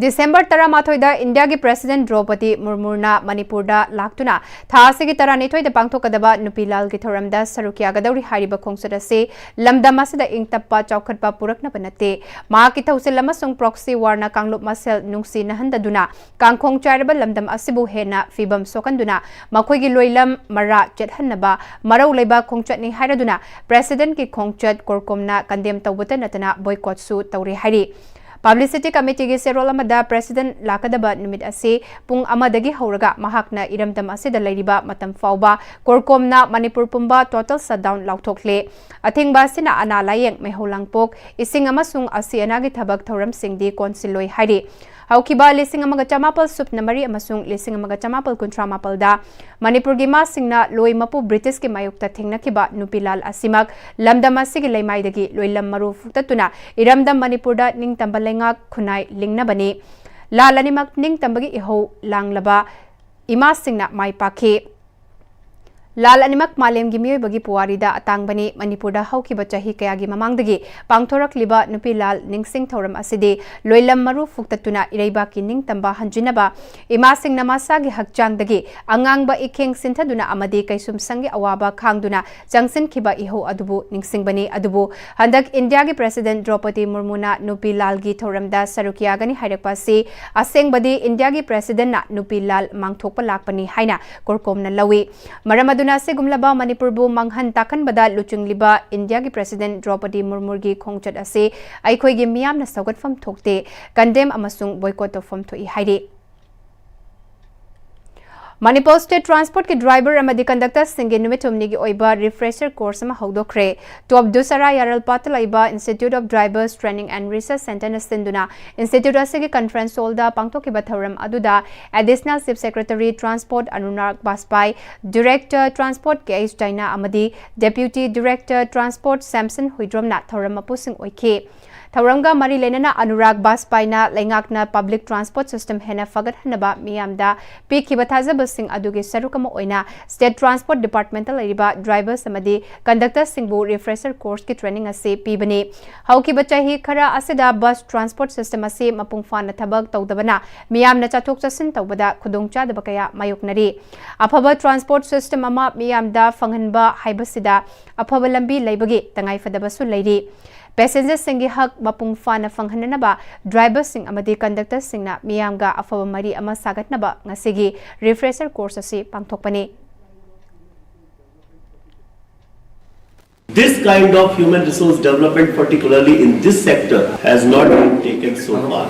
December ꯇꯔꯥꯃꯥꯊꯣꯏꯗ ꯏꯟꯗꯤꯌꯥꯒꯤ President ꯗ꯭ꯔꯧꯄꯗꯤ ꯃꯨꯔꯃꯨꯅ ꯃꯅꯤꯄꯨꯔꯗ ꯂꯥꯛꯇꯨꯅ ꯊꯥ ꯑꯁꯤꯒꯤ ꯇꯔꯥꯅꯤꯊꯣꯏꯗ ꯄꯥꯡꯊꯣꯛꯀꯗꯕ ꯅꯨꯄꯤ ꯂꯥꯜꯒꯤ ꯊꯧꯔꯝꯗ ꯁꯔꯨꯛ ꯌꯥꯒꯗꯧꯔꯤ ꯍꯥꯏꯔꯤꯕ ꯈꯣꯡꯆꯠ ꯑꯁꯤ ꯂꯝꯗꯝ ꯑꯁꯤꯗ ꯏꯪ ꯇꯞꯄ ꯆꯥꯎꯈꯠꯄ ꯄꯨꯔꯛꯅꯕ ꯅꯠꯇꯦ꯫ ꯃꯍꯥꯛꯀꯤ ꯊꯧꯁꯤꯜ ꯑꯃꯁꯨꯡ proxy warꯅ ꯀꯥꯡꯂꯨꯞ ꯃꯁꯦꯜ ꯅꯨꯡꯁꯤꯅꯍꯟꯗꯗꯨꯅ ꯀꯥꯡꯈꯣꯡ ꯆꯥꯏꯔꯕ ꯂꯝꯗꯝ ꯑꯁꯤꯕꯨ ꯍꯦꯟꯅ ꯐꯤꯕꯝ ꯁꯣꯛꯍꯟꯗꯨꯅ ꯃꯈꯣꯏꯒꯤ ꯂꯣꯏꯂꯝ ꯃꯔꯥ ꯆꯦꯠꯍꯟꯅꯕ ꯃꯔꯧ ꯂꯩꯕ ꯈꯣꯡꯆꯠꯅꯤ ꯍꯥꯏꯔꯗꯨꯅ Presidentꯀꯤ ꯈꯣꯡꯆꯠ CORCOMꯅ condemn ꯇꯧꯕꯇ ꯅꯠꯇꯅ boycottꯁꯨ ꯇꯧꯔꯦ ꯍꯥꯏꯔꯤ꯫ Publicity Committeeꯒꯤ ꯆꯦꯔꯣꯜ ꯑꯃꯗ President ꯂꯥꯛꯀꯗꯕ ꯅꯨꯃꯤꯠ ꯑꯁꯤ ꯄꯨꯡ ꯑꯃꯗꯒꯤ ꯍꯧꯔꯒ ꯃꯍꯥꯛꯅ ꯏꯔꯝꯗꯝ ꯑꯁꯤꯗ ꯂꯩꯔꯤꯕ ꯃꯇꯝ ꯐꯥꯎꯕ ꯀꯣꯔꯀꯣꯝꯅ ꯃꯅꯤꯄꯨꯔ ꯄꯨꯝꯕ total shutdown ꯂꯥꯎꯊꯣꯛꯂꯦ꯫ ꯑꯊꯤꯡꯕ ꯑꯁꯤꯅ ꯑꯅꯥ ꯂꯥꯌꯦꯡ, ꯃꯩꯍꯧ ꯂꯥꯡꯄꯣꯛ, ꯏꯁꯤꯡ ꯑꯃꯁꯨꯡ ꯑꯁꯤ ꯑꯅꯥꯒꯤ ꯊꯕꯛ ꯊꯧꯔꯝꯁꯤꯡꯗꯤ ꯀꯣꯟꯁꯤꯜꯂꯣꯏ ꯍꯥꯏꯔꯤ꯫ ꯍꯧꯈꯤꯕ ꯂꯤꯁꯤꯡ ꯑꯃꯒ ꯆꯃꯥꯄꯜ ꯁꯨꯞꯅ ꯃꯔꯤ ꯑꯃꯁꯨꯡ ꯂꯤꯁꯤꯡ ꯑꯃꯒ ꯆꯃꯥꯄꯜ ꯀꯨꯟꯊ꯭ꯔꯥ ꯃꯥꯄꯜꯗ ꯃꯅꯤꯄꯨꯔꯒꯤ ꯏꯃꯥꯁꯤꯡꯅ ꯂꯣꯏ ꯃꯄꯨ Britishꯀꯤ ꯃꯥꯌꯣꯛꯇ ꯊꯦꯡꯅꯈꯤꯕ ꯅꯨꯄꯤ ꯂꯥꯜ ꯑꯁꯤꯃꯛ ꯂꯝꯗꯝ ꯑꯁꯤꯒꯤ ꯂꯩꯃꯥꯏꯗꯒꯤ ꯂꯣꯏꯂꯝ ꯃꯔꯨ ꯐꯨꯛꯇꯠꯇꯨꯅ ꯏꯔꯝꯗꯝ ꯃꯅꯤꯄꯨꯔꯗ ꯅꯤꯡꯇꯝꯕ ꯂꯩꯉꯥꯛ ꯈꯨꯟꯅꯥꯏ ꯂꯤꯡꯅꯕꯅꯤ꯫ ꯂꯥꯜ ꯑꯅꯤꯃꯛ ꯅꯤꯡꯇꯝꯕꯒꯤ ꯏꯍꯧ ꯂꯥꯡꯂꯕ ꯏꯃꯥꯁꯤꯡꯅ ꯃꯥꯏ ꯄꯥꯛꯈꯤ꯫ ꯂꯥꯜ ꯑꯅꯤꯃꯛ ꯃꯥꯂꯦꯝꯒꯤ ꯃꯤꯑꯣꯏꯕꯒꯤ ꯄꯨꯋꯥꯔꯤꯗ ꯑꯇꯥꯡꯕꯅꯤ꯫ ꯃꯅꯤꯄꯨꯔꯗ ꯍꯧꯈꯤꯕ ꯆꯍꯤ ꯀꯌꯥꯒꯤ ꯃꯃꯥꯡꯗꯒꯤ ꯄꯥꯡꯊꯣꯔꯛꯂꯤꯕ ꯅꯨꯄꯤ ꯂꯥꯜ ꯅꯤꯡꯁꯤꯡ ꯊꯧꯔꯝ ꯑꯁꯤꯗꯤ ꯂꯣꯏꯂꯝ ꯃꯔꯨ ꯐꯨꯛꯇꯠꯇꯨꯅ ꯏꯔꯩꯕꯥꯛꯀꯤ ꯅꯤꯡꯇꯝꯕ ꯍꯟꯖꯤꯟꯅꯕ, ꯏꯃꯥꯁꯤꯡꯅ ꯃꯁꯥꯒꯤ ꯍꯛꯆꯥꯡꯗꯒꯤ ꯑꯉꯥꯡꯕ ꯏꯈꯦꯡ ꯁꯤꯟꯊꯗꯨꯅ ꯑꯃꯗꯤ ꯀꯩꯁꯨꯝꯁꯪꯒꯤ ꯑꯋꯥꯕ ꯈꯥꯡꯗꯨꯅ ꯆꯪꯁꯤꯟꯈꯤꯕ ꯏꯍꯧ ꯑꯗꯨꯕꯨ ꯅꯤꯡꯁꯤꯡꯕꯅꯤ꯫ ꯑꯗꯨꯕꯨ ꯍꯟꯗꯛ ꯏꯟꯗꯤꯌꯥꯒꯤ President ꯗ꯭ꯔꯧꯄꯗꯤ ꯃꯨꯔꯃꯨꯅ ꯅꯨꯄꯤ ꯂꯥꯜꯒꯤ ꯊꯧꯔꯝꯗ ꯁꯔꯨꯛ ꯌꯥꯒꯅꯤ ꯍꯥꯏꯔꯛꯄ ꯑꯁꯤ ꯑꯁꯦꯡꯕꯗꯤ ꯏꯟꯗꯤꯌꯥꯒꯤ Presidentꯅ ꯅꯨꯄꯤ ꯂꯥꯜ ꯃꯥꯡꯊꯣꯛꯄ ꯂꯥꯛꯄꯅꯤ ꯍꯥꯏꯅ ꯀꯣꯔꯀꯣꯝꯅ ꯂꯧꯏ꯫ ꯃꯔꯝ ꯑꯗꯨꯅ ꯑꯁꯤꯒꯨꯝꯂꯕ ꯃꯅꯤꯄꯨꯔꯕꯨ ꯃꯥꯡꯍꯟ ꯇꯥꯛꯍꯟꯕꯗ ꯂꯨꯆꯤꯡꯂꯤꯕ ꯏꯟꯗꯤꯌꯥꯒꯤ President ꯗ꯭ꯔꯧꯄꯗꯤ ꯃꯨꯔꯃꯨꯒꯤ ꯈꯣꯡꯆꯠ ꯑꯁꯤ ꯑꯩꯈꯣꯏꯒꯤ ꯃꯤꯌꯥꯝꯅ ꯁꯧꯒꯠꯐꯝ ꯊꯣꯛꯇꯦ, condemn ꯑꯃꯁꯨꯡ boycott ꯇꯧꯐꯝ ꯊꯣꯛꯏ ꯍꯥꯏꯔꯤ꯫ ꯃꯅꯤꯄꯨꯔ State Transportꯀꯤ driver ꯑꯃꯗꯤ conductorꯁꯤꯡꯒꯤ ꯅꯨꯃꯤꯠ ꯍꯨꯝꯅꯤꯒꯤ ꯑꯣꯏꯕ refresher course ꯑꯃ ꯍꯧꯗꯣꯛꯈ꯭ꯔꯦ꯫ ꯇꯣꯞ ꯗꯨꯁꯥꯔꯥ ꯌꯥꯔꯜꯄꯥꯠꯇ ꯂꯩꯕ Institute of Drivers Training and Research Centreꯅ ꯁꯤꯟꯗꯨꯅ institute ꯑꯁꯤꯒꯤ conference hallꯗ ꯄꯥꯡꯊꯣꯛꯈꯤꯕ ꯊꯧꯔꯝ ꯑꯗꯨꯗ Additional Chief Secretary Transport Anurag ꯕꯥꯖꯄꯥꯏ, Director Transport ꯀꯦ ꯑꯩꯆ ꯗꯥꯏꯅꯥ ꯑꯃꯗꯤ Deputy Director Transport ꯁꯦꯝꯁꯟ ꯍꯨꯏꯗ꯭ꯔꯣꯝꯅ ꯊꯧꯔꯝ ꯃꯄꯨꯁꯤꯡ ꯑꯣꯏꯈꯤ꯫ ꯊꯧꯔꯝꯒ ꯃꯔꯤ ꯂꯩꯅꯅ ꯑꯅꯨꯔꯥꯒ ꯕꯥꯖꯄꯥꯏꯅ ꯂꯩꯉꯥꯛꯅ public transport system ꯍꯦꯟꯅ ꯐꯒꯠꯍꯟꯅꯕ ꯃꯤꯌꯥꯝꯗ ꯄꯤꯈꯤꯕ ꯊꯥꯖꯕꯁꯤꯡ ꯑꯗꯨꯒꯤ ꯁꯔꯨꯛ ꯑꯃ ꯑꯣꯏꯅ State Transport Departmentꯇ ꯂꯩꯔꯤꯕ drivers ꯑꯃꯗꯤ conductorꯁꯤꯡꯕꯨ refresher courseꯀꯤ training ꯑꯁꯤ ꯄꯤꯕꯅꯤ꯫ ꯍꯧꯈꯤꯕ ꯆꯍꯤ ꯈꯔ ꯑꯁꯤꯗ bus transport system ꯑꯁꯤ ꯃꯄꯨꯡ ꯐꯥꯅ ꯊꯕꯛ ꯇꯧꯗꯕꯅ ꯃꯤꯌꯥꯝꯅ ꯆꯠꯊꯣꯛ ꯆꯠꯁꯤꯟ ꯇꯧꯕꯗ ꯈꯨꯗꯣꯡꯆꯥꯗꯕ ꯀꯌꯥ ꯃꯥꯌꯣꯛꯅꯔꯤ꯫ ꯑꯐꯕ transport system ꯑꯃ ꯃꯤꯌꯥꯝꯗ ꯐꯪꯍꯟꯕ ꯍꯥꯏꯕꯁꯤꯗ ꯑꯐꯕ ꯂꯝꯕꯤ ꯂꯩꯕꯒꯤ ꯇꯉꯥꯏꯐꯗꯕꯁꯨ ꯂꯩꯔꯤ꯫ Passengerꯁꯤꯡꯒꯤ ꯍꯛ ꯃꯄꯨꯡ ꯐꯥꯅ ꯐꯪꯍꯟꯅꯅꯕ driverꯁꯤꯡ ꯑꯃꯗꯤ conductorꯁꯤꯡꯅ ꯃꯤꯌꯥꯝꯒ ꯑꯐꯕ ꯃꯔꯤ ꯑꯃ ꯁꯥꯒꯠꯅꯕ ꯉꯁꯤꯒꯤ refresher course ꯑꯁꯤ ꯄꯥꯡꯊꯣꯛꯄꯅꯤ꯫ This kind of human resource development, particularly in this sector, has not been taken so far,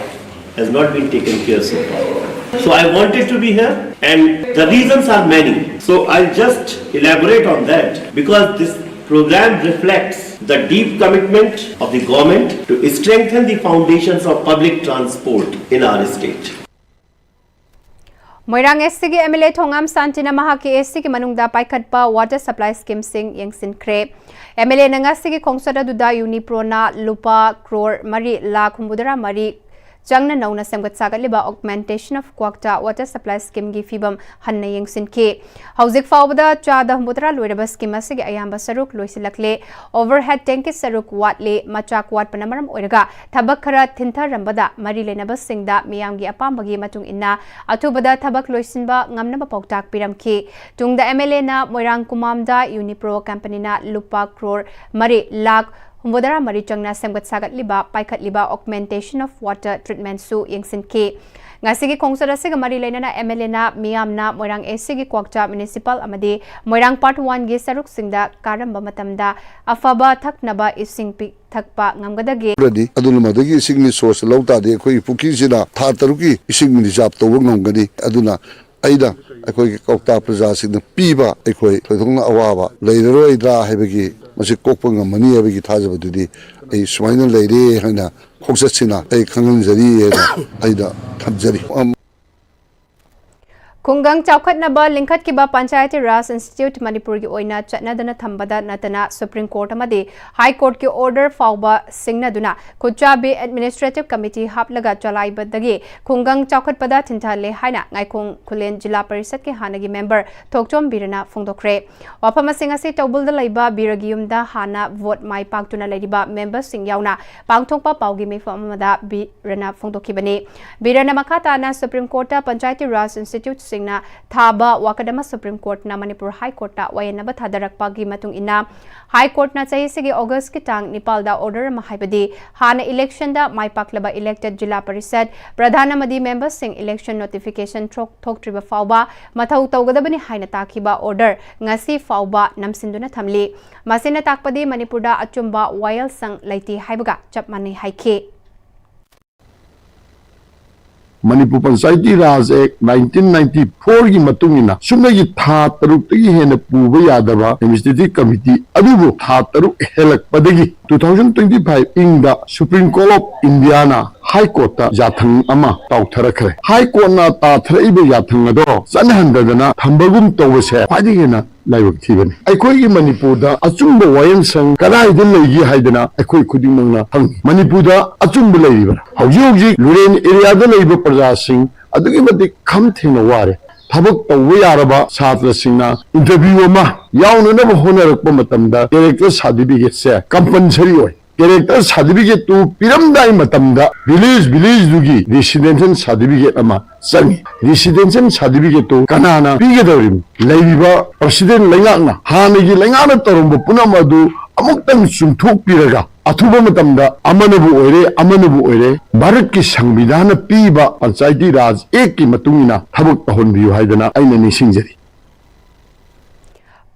has not been taken care so far. So I wanted to be here, and the reasons are many. So I'll just elaborate on that, because this program reflects the deep commitment of the government to strengthen the foundations of public transport in our state. ꯃꯣꯏꯔꯥꯡ ꯑꯦꯁ ꯁꯤꯒꯤ M L ꯑꯦ ꯊꯣꯉꯥꯝ ꯁꯥꯟꯇꯤꯅ ꯃꯍꯥꯛꯀꯤ ꯑꯦꯁ ꯁꯤꯒꯤ ꯃꯅꯨꯡꯗ ꯄꯥꯏꯈꯠꯄ water supply ꯁ꯭ꯀꯤꯝꯁꯤꯡ ꯌꯦꯡꯁꯤꯟꯈ꯭ꯔꯦ꯫ M L ꯑꯦꯅ ꯉꯁꯤꯒꯤ ꯈꯣꯡꯆꯠ ꯑꯗꯨꯗ ꯌꯨꯅꯤꯄ꯭ꯔꯣꯅ ꯂꯨꯄꯥ ꯀ꯭ꯔꯣꯔ ꯃꯔꯤ ꯂꯥꯈ ꯍꯨꯝꯐꯨꯇꯔꯥ ꯃꯔꯤ ꯆꯪꯅ ꯅꯧꯅ ꯁꯦꯝꯒꯠ ꯁꯥꯒꯠꯂꯤꯕ ꯑꯣꯒꯃꯦꯟꯇꯦꯁꯟ ꯑꯣꯐ ꯀ꯭ꯋꯥꯛꯇꯥ ꯋꯥꯇꯔ ꯁꯄ꯭ꯂꯥꯏ ꯁ꯭ꯀꯤꯝꯒꯤ ꯐꯤꯕꯝ ꯍꯟꯅ ꯌꯦꯡꯁꯤꯟꯈꯤ꯫ ꯍꯧꯖꯤꯛ ꯐꯥꯎꯕꯗ ꯆꯥꯗ ꯍꯨꯝꯐꯨꯇꯔꯥ ꯂꯣꯏꯔꯕ ꯁ꯭ꯀꯤꯝ ꯑꯁꯤꯒꯤ ꯑꯌꯥꯝꯕ ꯁꯔꯨꯛ ꯂꯣꯏꯁꯤꯜꯂꯛꯂꯦ꯫ ꯑꯣꯚꯔꯍꯦꯗ ꯇꯦꯡꯀꯤ ꯁꯔꯨꯛ ꯋꯥꯠꯂꯤ꯫ ꯃꯆꯥꯛ ꯋꯥꯠꯄꯅ ꯃꯔꯝ ꯑꯣꯏꯔꯒ ꯊꯕꯛ ꯈꯔ ꯊꯤꯟꯊꯔꯝꯕꯗ ꯃꯔꯤ ꯂꯩꯅꯕꯁꯤꯡꯗ ꯃꯤꯌꯥꯝꯒꯤ ꯑꯄꯥꯝꯕꯒꯤ ꯃꯇꯨꯡ ꯏꯟꯅ ꯑꯊꯨꯕꯗ ꯊꯕꯛ ꯂꯣꯏꯁꯤꯟꯕ ꯉꯝꯅꯕ ꯄꯥꯎꯇꯥꯛ ꯄꯤꯔꯝꯈꯤ꯫ ꯇꯨꯡꯗ ꯑꯦꯝ ꯑꯦꯜ ꯑꯦꯅ ꯃꯣꯏꯔꯥꯡ ꯀꯨꯃꯥꯝꯗ ꯌꯨꯅꯤꯄ꯭ꯔꯣ ꯀꯝꯄꯅꯤꯅ ꯂꯨꯄꯥ ꯀ꯭ꯔꯣꯔ ꯃꯔꯤ ꯂꯥꯈ ꯍꯨꯝꯐꯨꯇꯔꯥ ꯃꯔꯤ ꯆꯪꯅ ꯁꯦꯝꯒꯠ ꯁꯥꯒꯠꯂꯤꯕ ꯄꯥꯏꯈꯠꯂꯤꯕ ꯑꯣꯒꯃꯦꯟꯇꯦꯁꯟ ꯑꯣꯐ ꯋꯥꯇꯔ ꯇ꯭ꯔꯤꯠꯃꯦꯟꯁꯨ ꯌꯦꯡꯁꯤꯟꯈꯤ꯫ ꯉꯁꯤꯒꯤ ꯈꯣꯡꯆꯠ ꯑꯁꯤꯒ ꯃꯔꯤ ꯂꯩꯅꯅ ꯑꯦꯝ ꯑꯦꯜ ꯑꯦꯅ ꯃꯤꯌꯥꯝꯅ ꯃꯣꯏꯔꯥꯡ ꯑꯦ ꯁꯤꯒꯤ ꯀ꯭ꯋꯥꯛꯇꯥ ꯃ꯭ꯌꯨꯅꯤꯁꯤꯄꯥꯜ ꯑꯃꯗꯤ ꯃꯣꯏꯔꯥꯡ ꯄꯥꯔꯠ ꯋꯥꯟꯒꯤ ꯁꯔꯨꯛꯁꯤꯡꯗ ꯀꯥꯔꯝꯕ ꯃꯇꯝꯗ ꯑꯐꯕ ꯊꯛꯅꯕ ꯏꯁꯤꯡ ꯄꯤꯊꯛꯄ ꯉꯝꯒꯗꯒꯦ꯫ ꯔꯗꯤ ꯑꯗꯨꯅ ꯃꯗꯨꯒꯤ ꯏꯁꯤꯡꯒꯤ ꯁꯣꯔꯁ ꯂꯧ ꯇꯥꯔꯗꯤ ꯑꯩꯈꯣꯏꯒꯤ ꯄꯨꯈ꯭ꯔꯤꯁꯤꯅ ꯊꯥ ꯇꯔꯨꯛꯀꯤ ꯏꯁꯤꯡ ꯔꯤꯖꯥꯔꯚ ꯇꯧꯕ ꯉꯝꯒꯅꯤ꯫ ꯑꯗꯨꯅ ꯑꯩꯅ ꯑꯩꯈꯣꯏꯒꯤ ꯀ꯭ꯋꯥꯛꯇꯥ ꯄ꯭ꯔꯖꯥꯁꯤꯡꯗ ꯄꯤꯕ ꯑꯩꯈꯣꯏ ꯊꯣꯏꯗꯣꯛꯅ ꯑꯋꯥꯕ ꯂꯩꯔꯔꯣꯏꯗ꯭ꯔꯥ ꯍꯥꯏꯕꯒꯤ ꯃꯁꯤ ꯀꯣꯛꯄ ꯉꯝꯃꯅꯤ ꯍꯥꯏꯕꯒꯤ ꯊꯥꯖꯕꯗꯨꯗꯤ ꯑꯩ ꯁꯨꯃꯥꯏꯅ ꯂꯩꯔꯦ ꯍꯥꯏꯅ ꯈꯣꯡꯆꯠꯁꯤꯅ ꯑꯩ ꯈꯪꯍꯟꯖꯔꯤ ꯍꯥꯏꯅ ꯑꯩꯅ ꯊꯝꯖꯔꯤ꯫ ꯈꯨꯡꯒꯪ ꯆꯥꯎꯈꯠꯅꯕ ꯂꯤꯡꯈꯠꯈꯤꯕ ꯄꯟꯆꯥꯌꯇꯤ ꯔꯥꯖ ꯏꯟꯁꯇꯤꯇ꯭ꯌꯨꯠ ꯃꯅꯤꯄꯨꯔꯒꯤ ꯑꯣꯏꯅ ꯆꯠꯅꯗꯅ ꯊꯝꯕꯗ ꯅꯠꯇꯅ ꯁꯨꯄ꯭ꯔꯤꯝ ꯀꯣꯔꯠ ꯑꯃꯗꯤ ꯍꯥꯏ ꯀꯣꯔꯠꯀꯤ ꯑꯣꯔꯗꯔ ꯐꯥꯎꯕ ꯁꯤꯡꯅꯗꯨꯅ ꯈꯨꯠꯆꯥꯕꯤ ꯑꯦꯗꯃꯤꯅꯤꯁꯇ꯭ꯔꯦꯇꯤꯚ ꯀꯃꯤꯇꯤ ꯍꯥꯞꯂꯒ ꯆꯂꯥꯏꯕꯗꯒꯤ ꯈꯨꯡꯒꯪ ꯆꯥꯎꯈꯠꯄꯗ ꯊꯤꯟꯊꯍꯜꯂꯦ ꯍꯥꯏꯅ ꯉꯥꯏꯈꯣꯡ ꯈꯨꯂꯦꯟ ꯖꯤꯂꯥ ꯄꯔꯤꯁꯠꯀꯤ ꯍꯥꯟꯅꯒꯤ ꯃꯦꯝꯕꯔ ꯊꯣꯛꯆꯣꯝ ꯕꯤꯔꯅ ꯐꯣꯡꯗꯣꯛꯈ꯭ꯔꯦ꯫ ꯋꯥꯐꯝ ꯑꯁꯤ ꯉꯁꯤ ꯇꯧꯕꯨꯜꯗ ꯂꯩꯕ ꯕꯤꯔꯒꯤ ꯌꯨꯝꯗ ꯍꯥꯟꯅ ꯚꯣꯠ ꯃꯥꯏ ꯄꯥꯛꯇꯨꯅ ꯂꯩꯔꯤꯕ ꯃꯦꯝꯕꯔꯁꯤꯡ ꯌꯥꯎꯅ ꯄꯥꯡꯊꯣꯛꯄ ꯄꯥꯎꯒꯤ ꯃꯤꯐꯝ ꯑꯃꯗ ꯕꯤꯔꯅ ꯐꯣꯡꯗꯣꯛꯈꯤꯕꯅꯤ꯫ ꯕꯤꯔꯅ ꯃꯈꯥ ꯇꯥꯅ ꯁꯨꯄ꯭ꯔꯤꯝ ꯀꯣꯔꯠꯇ ꯄꯟꯆꯥꯌꯇꯤ ꯔꯥꯖ ꯏꯟꯁꯇꯤꯇ꯭ꯌꯨꯠ ꯁꯤꯡꯅ ꯊꯥꯕ ꯋꯥꯀꯠ ꯑꯃ ꯁꯨꯄ꯭ꯔꯤꯝ ꯀꯣꯔꯠꯅ ꯃꯅꯤꯄꯨꯔ ꯍꯥꯏ ꯀꯣꯔꯠꯇ ꯋꯥꯌꯦꯟꯅꯕ ꯊꯥꯗꯔꯛꯄꯒꯤ ꯃꯇꯨꯡ ꯏꯟꯅ, ꯍꯥꯏ ꯀꯣꯔꯠꯅ ꯆꯍꯤꯁꯤꯒꯤ ꯑꯣꯒꯁꯀꯤ ꯇꯥꯡ ꯅꯤꯄꯥꯜꯗ ꯑꯣꯔꯗꯔ ꯑꯃ, ꯍꯥꯏꯕꯗꯤ ꯍꯥꯟꯅ ꯏꯂꯦꯛꯁꯟꯗ ꯃꯥꯏ ꯄꯥꯛꯂꯕ ꯏꯂꯦꯛꯇꯦꯗ ꯖꯤꯂꯥ ꯄꯔꯤꯁꯠ ꯄ꯭ꯔꯙꯥꯟ ꯑꯃꯗꯤ ꯃꯦꯝꯕꯔꯁꯤꯡ ꯏꯂꯦꯛꯁꯟ ꯅꯣꯇꯤꯐꯤꯀꯦꯁꯟ ꯊꯣꯛ-, ꯊꯣꯛꯇ꯭ꯔꯤꯕ ꯐꯥꯎꯕ ꯃꯊꯧ ꯇꯧꯒꯗꯕꯅꯤ ꯍꯥꯏꯅ ꯇꯥꯈꯤꯕ ꯑꯣꯔꯗꯔ ꯉꯁꯤ ꯐꯥꯎꯕ ꯅꯝꯁꯤꯟꯗꯨꯅ ꯊꯝꯂꯤ꯫ ꯃꯁꯤꯅ ꯇꯥꯛꯄꯗꯤ ꯃꯅꯤꯄꯨꯔꯗ ꯑꯆꯨꯝꯕ ꯋꯥꯌꯦꯜꯁꯪ ꯂꯩꯇꯦ ꯍꯥꯏꯕꯒ ꯆꯞ ꯃꯥꯟꯅꯩ ꯍꯥꯏꯈꯤ꯫ ꯃꯅꯤꯄꯨꯔ ꯄꯟꯆꯥꯌꯇꯤ ꯔꯥꯖ ꯑꯦꯛ ꯅꯥꯏꯟꯇꯤꯟ ꯅꯥꯏꯟꯇꯤ ꯐꯣꯔꯒꯤ ꯃꯇꯨꯡ ꯏꯟꯅ ꯁꯨꯞꯅꯒꯤ ꯊꯥ ꯇꯔꯨꯛꯇꯒꯤ ꯍꯦꯟꯅ ꯄꯨꯕ ꯌꯥꯗꯕ ꯑꯦꯗꯃꯤꯅꯤꯁꯇ꯭ꯔꯦꯇꯤꯚ ꯀꯃꯤꯇꯤ ꯑꯗꯨꯕꯨ ꯊꯥ ꯇꯔꯨꯛ ꯍꯦꯜꯂꯛꯄꯗꯒꯤ two thousand twenty five ꯏꯪꯗ Supreme Court of Indiaꯅ ꯍꯥꯏ ꯀꯣꯔꯠꯇ ꯌꯥꯊꯪ ꯑꯃ ꯇꯥꯎꯊꯔꯛꯈ꯭ꯔꯦ꯫ ꯍꯥꯏ ꯀꯣꯔꯠꯅ ꯇꯥꯊꯔꯛꯏꯕ ꯌꯥꯊꯪ ꯑꯗꯣ ꯆꯠꯅꯍꯟꯗꯗꯅ ꯊꯝꯕꯒꯨꯝ ꯇꯧꯕꯁꯦ ꯈ꯭ꯋꯥꯏꯗꯒꯤ ꯍꯦꯟꯅ ꯂꯥꯏꯕꯛ ꯊꯤꯕꯅꯤ꯫ ꯑꯩꯈꯣꯏꯒꯤ ꯃꯅꯤꯄꯨꯔꯗ ꯑꯆꯨꯝꯕ ꯋꯥꯌꯦꯜꯁꯪ ꯀꯗꯥꯏꯗ ꯂꯩꯒꯦ ꯍꯥꯏꯗꯅ ꯑꯩꯈꯣꯏ ꯈꯨꯗꯤꯡꯃꯛꯅ ꯍꯪꯏ꯫ ꯃꯅꯤꯄꯨꯔꯗ ꯑꯆꯨꯝꯕ ꯂꯩꯔꯤꯕ꯭ꯔꯥ? ꯍꯧꯖꯤꯛ ꯍꯧꯖꯤꯛ ꯔꯨꯔꯦꯜ ꯑꯦꯔꯤꯌꯥꯗ ꯂꯩꯕ ꯄ꯭ꯔꯖꯥꯁꯤꯡ ꯑꯗꯨꯛꯀꯤ ꯃꯇꯤꯛ ꯈꯝ ꯊꯦꯡꯅ ꯋꯥꯔꯦ꯫ ꯊꯕꯛ ꯇꯧꯕ ꯌꯥꯔꯕ ꯁꯥꯇ꯭ꯔꯁꯤꯡꯅ ꯏꯟꯇꯔꯚ꯭ꯌꯨ ꯑꯃ ꯌꯥꯎꯅꯅꯕ ꯍꯣꯠꯅꯔꯛꯄ ꯃꯇꯝꯗ ꯀꯦꯔꯦꯛꯇꯔ ꯁꯥꯔꯇꯤꯐꯤꯀꯦꯠꯁꯦ ꯀꯝꯄꯜꯁꯔꯤ ꯑꯣꯏ꯫ ꯀꯦꯔꯦꯛꯇꯔ ꯁꯥꯔꯇꯤꯐꯤꯀꯦꯠꯇꯨ ꯄꯤꯔꯝꯗꯥꯏ ꯃꯇꯝꯗ ꯚꯤꯂꯦꯖ ꯚꯤꯂꯦꯖꯗꯨꯒꯤ ꯔꯦꯁꯤꯗꯦꯟꯁꯤꯌꯦꯜ ꯁꯥꯔꯇꯤꯐꯤꯀꯦꯠ ꯑꯃ ꯆꯪꯏ꯫ ꯔꯦꯁꯤꯗꯦꯟꯁꯤꯌꯦꯜ ꯁꯥꯔꯇꯤꯐꯤꯀꯦꯠꯇꯨ ꯀꯅꯥꯅ ꯄꯤꯒꯗꯧꯔꯤꯕꯅꯣ? ꯂꯩꯔꯤꯕ ꯄ꯭ꯔꯁꯤꯗꯦꯟ ꯂꯩꯉꯥꯛꯅ, ꯍꯥꯟꯅꯒꯤ ꯂꯩꯉꯥꯛꯅ ꯇꯧꯔꯝꯕ ꯄꯨꯝꯅꯃꯛ ꯑꯗꯨ ꯑꯃꯨꯛꯇꯪ ꯆꯨꯝꯊꯣꯛꯄꯤꯔꯒ ꯑꯊꯨꯕ ꯃꯇꯝꯗ ꯑꯃꯅꯕꯨ ꯑꯣꯏꯔꯦ, ꯑꯃꯅꯕꯨ ꯑꯣꯏꯔꯦ, ꯚꯥꯔꯠꯀꯤ ꯁꯪꯕꯤꯙꯥꯟꯅ ꯄꯤꯕ ꯄꯟꯆꯥꯌꯇꯤ ꯔꯥꯖ ꯑꯦꯛꯀꯤ ꯃꯇꯨꯡ ꯏꯟꯅ ꯊꯕꯛ ꯇꯧꯍꯟꯕꯤꯌꯨ ꯍꯥꯏꯗꯅ ꯑꯩꯅ ꯅꯤꯡꯁꯤꯡꯖꯔꯤ꯫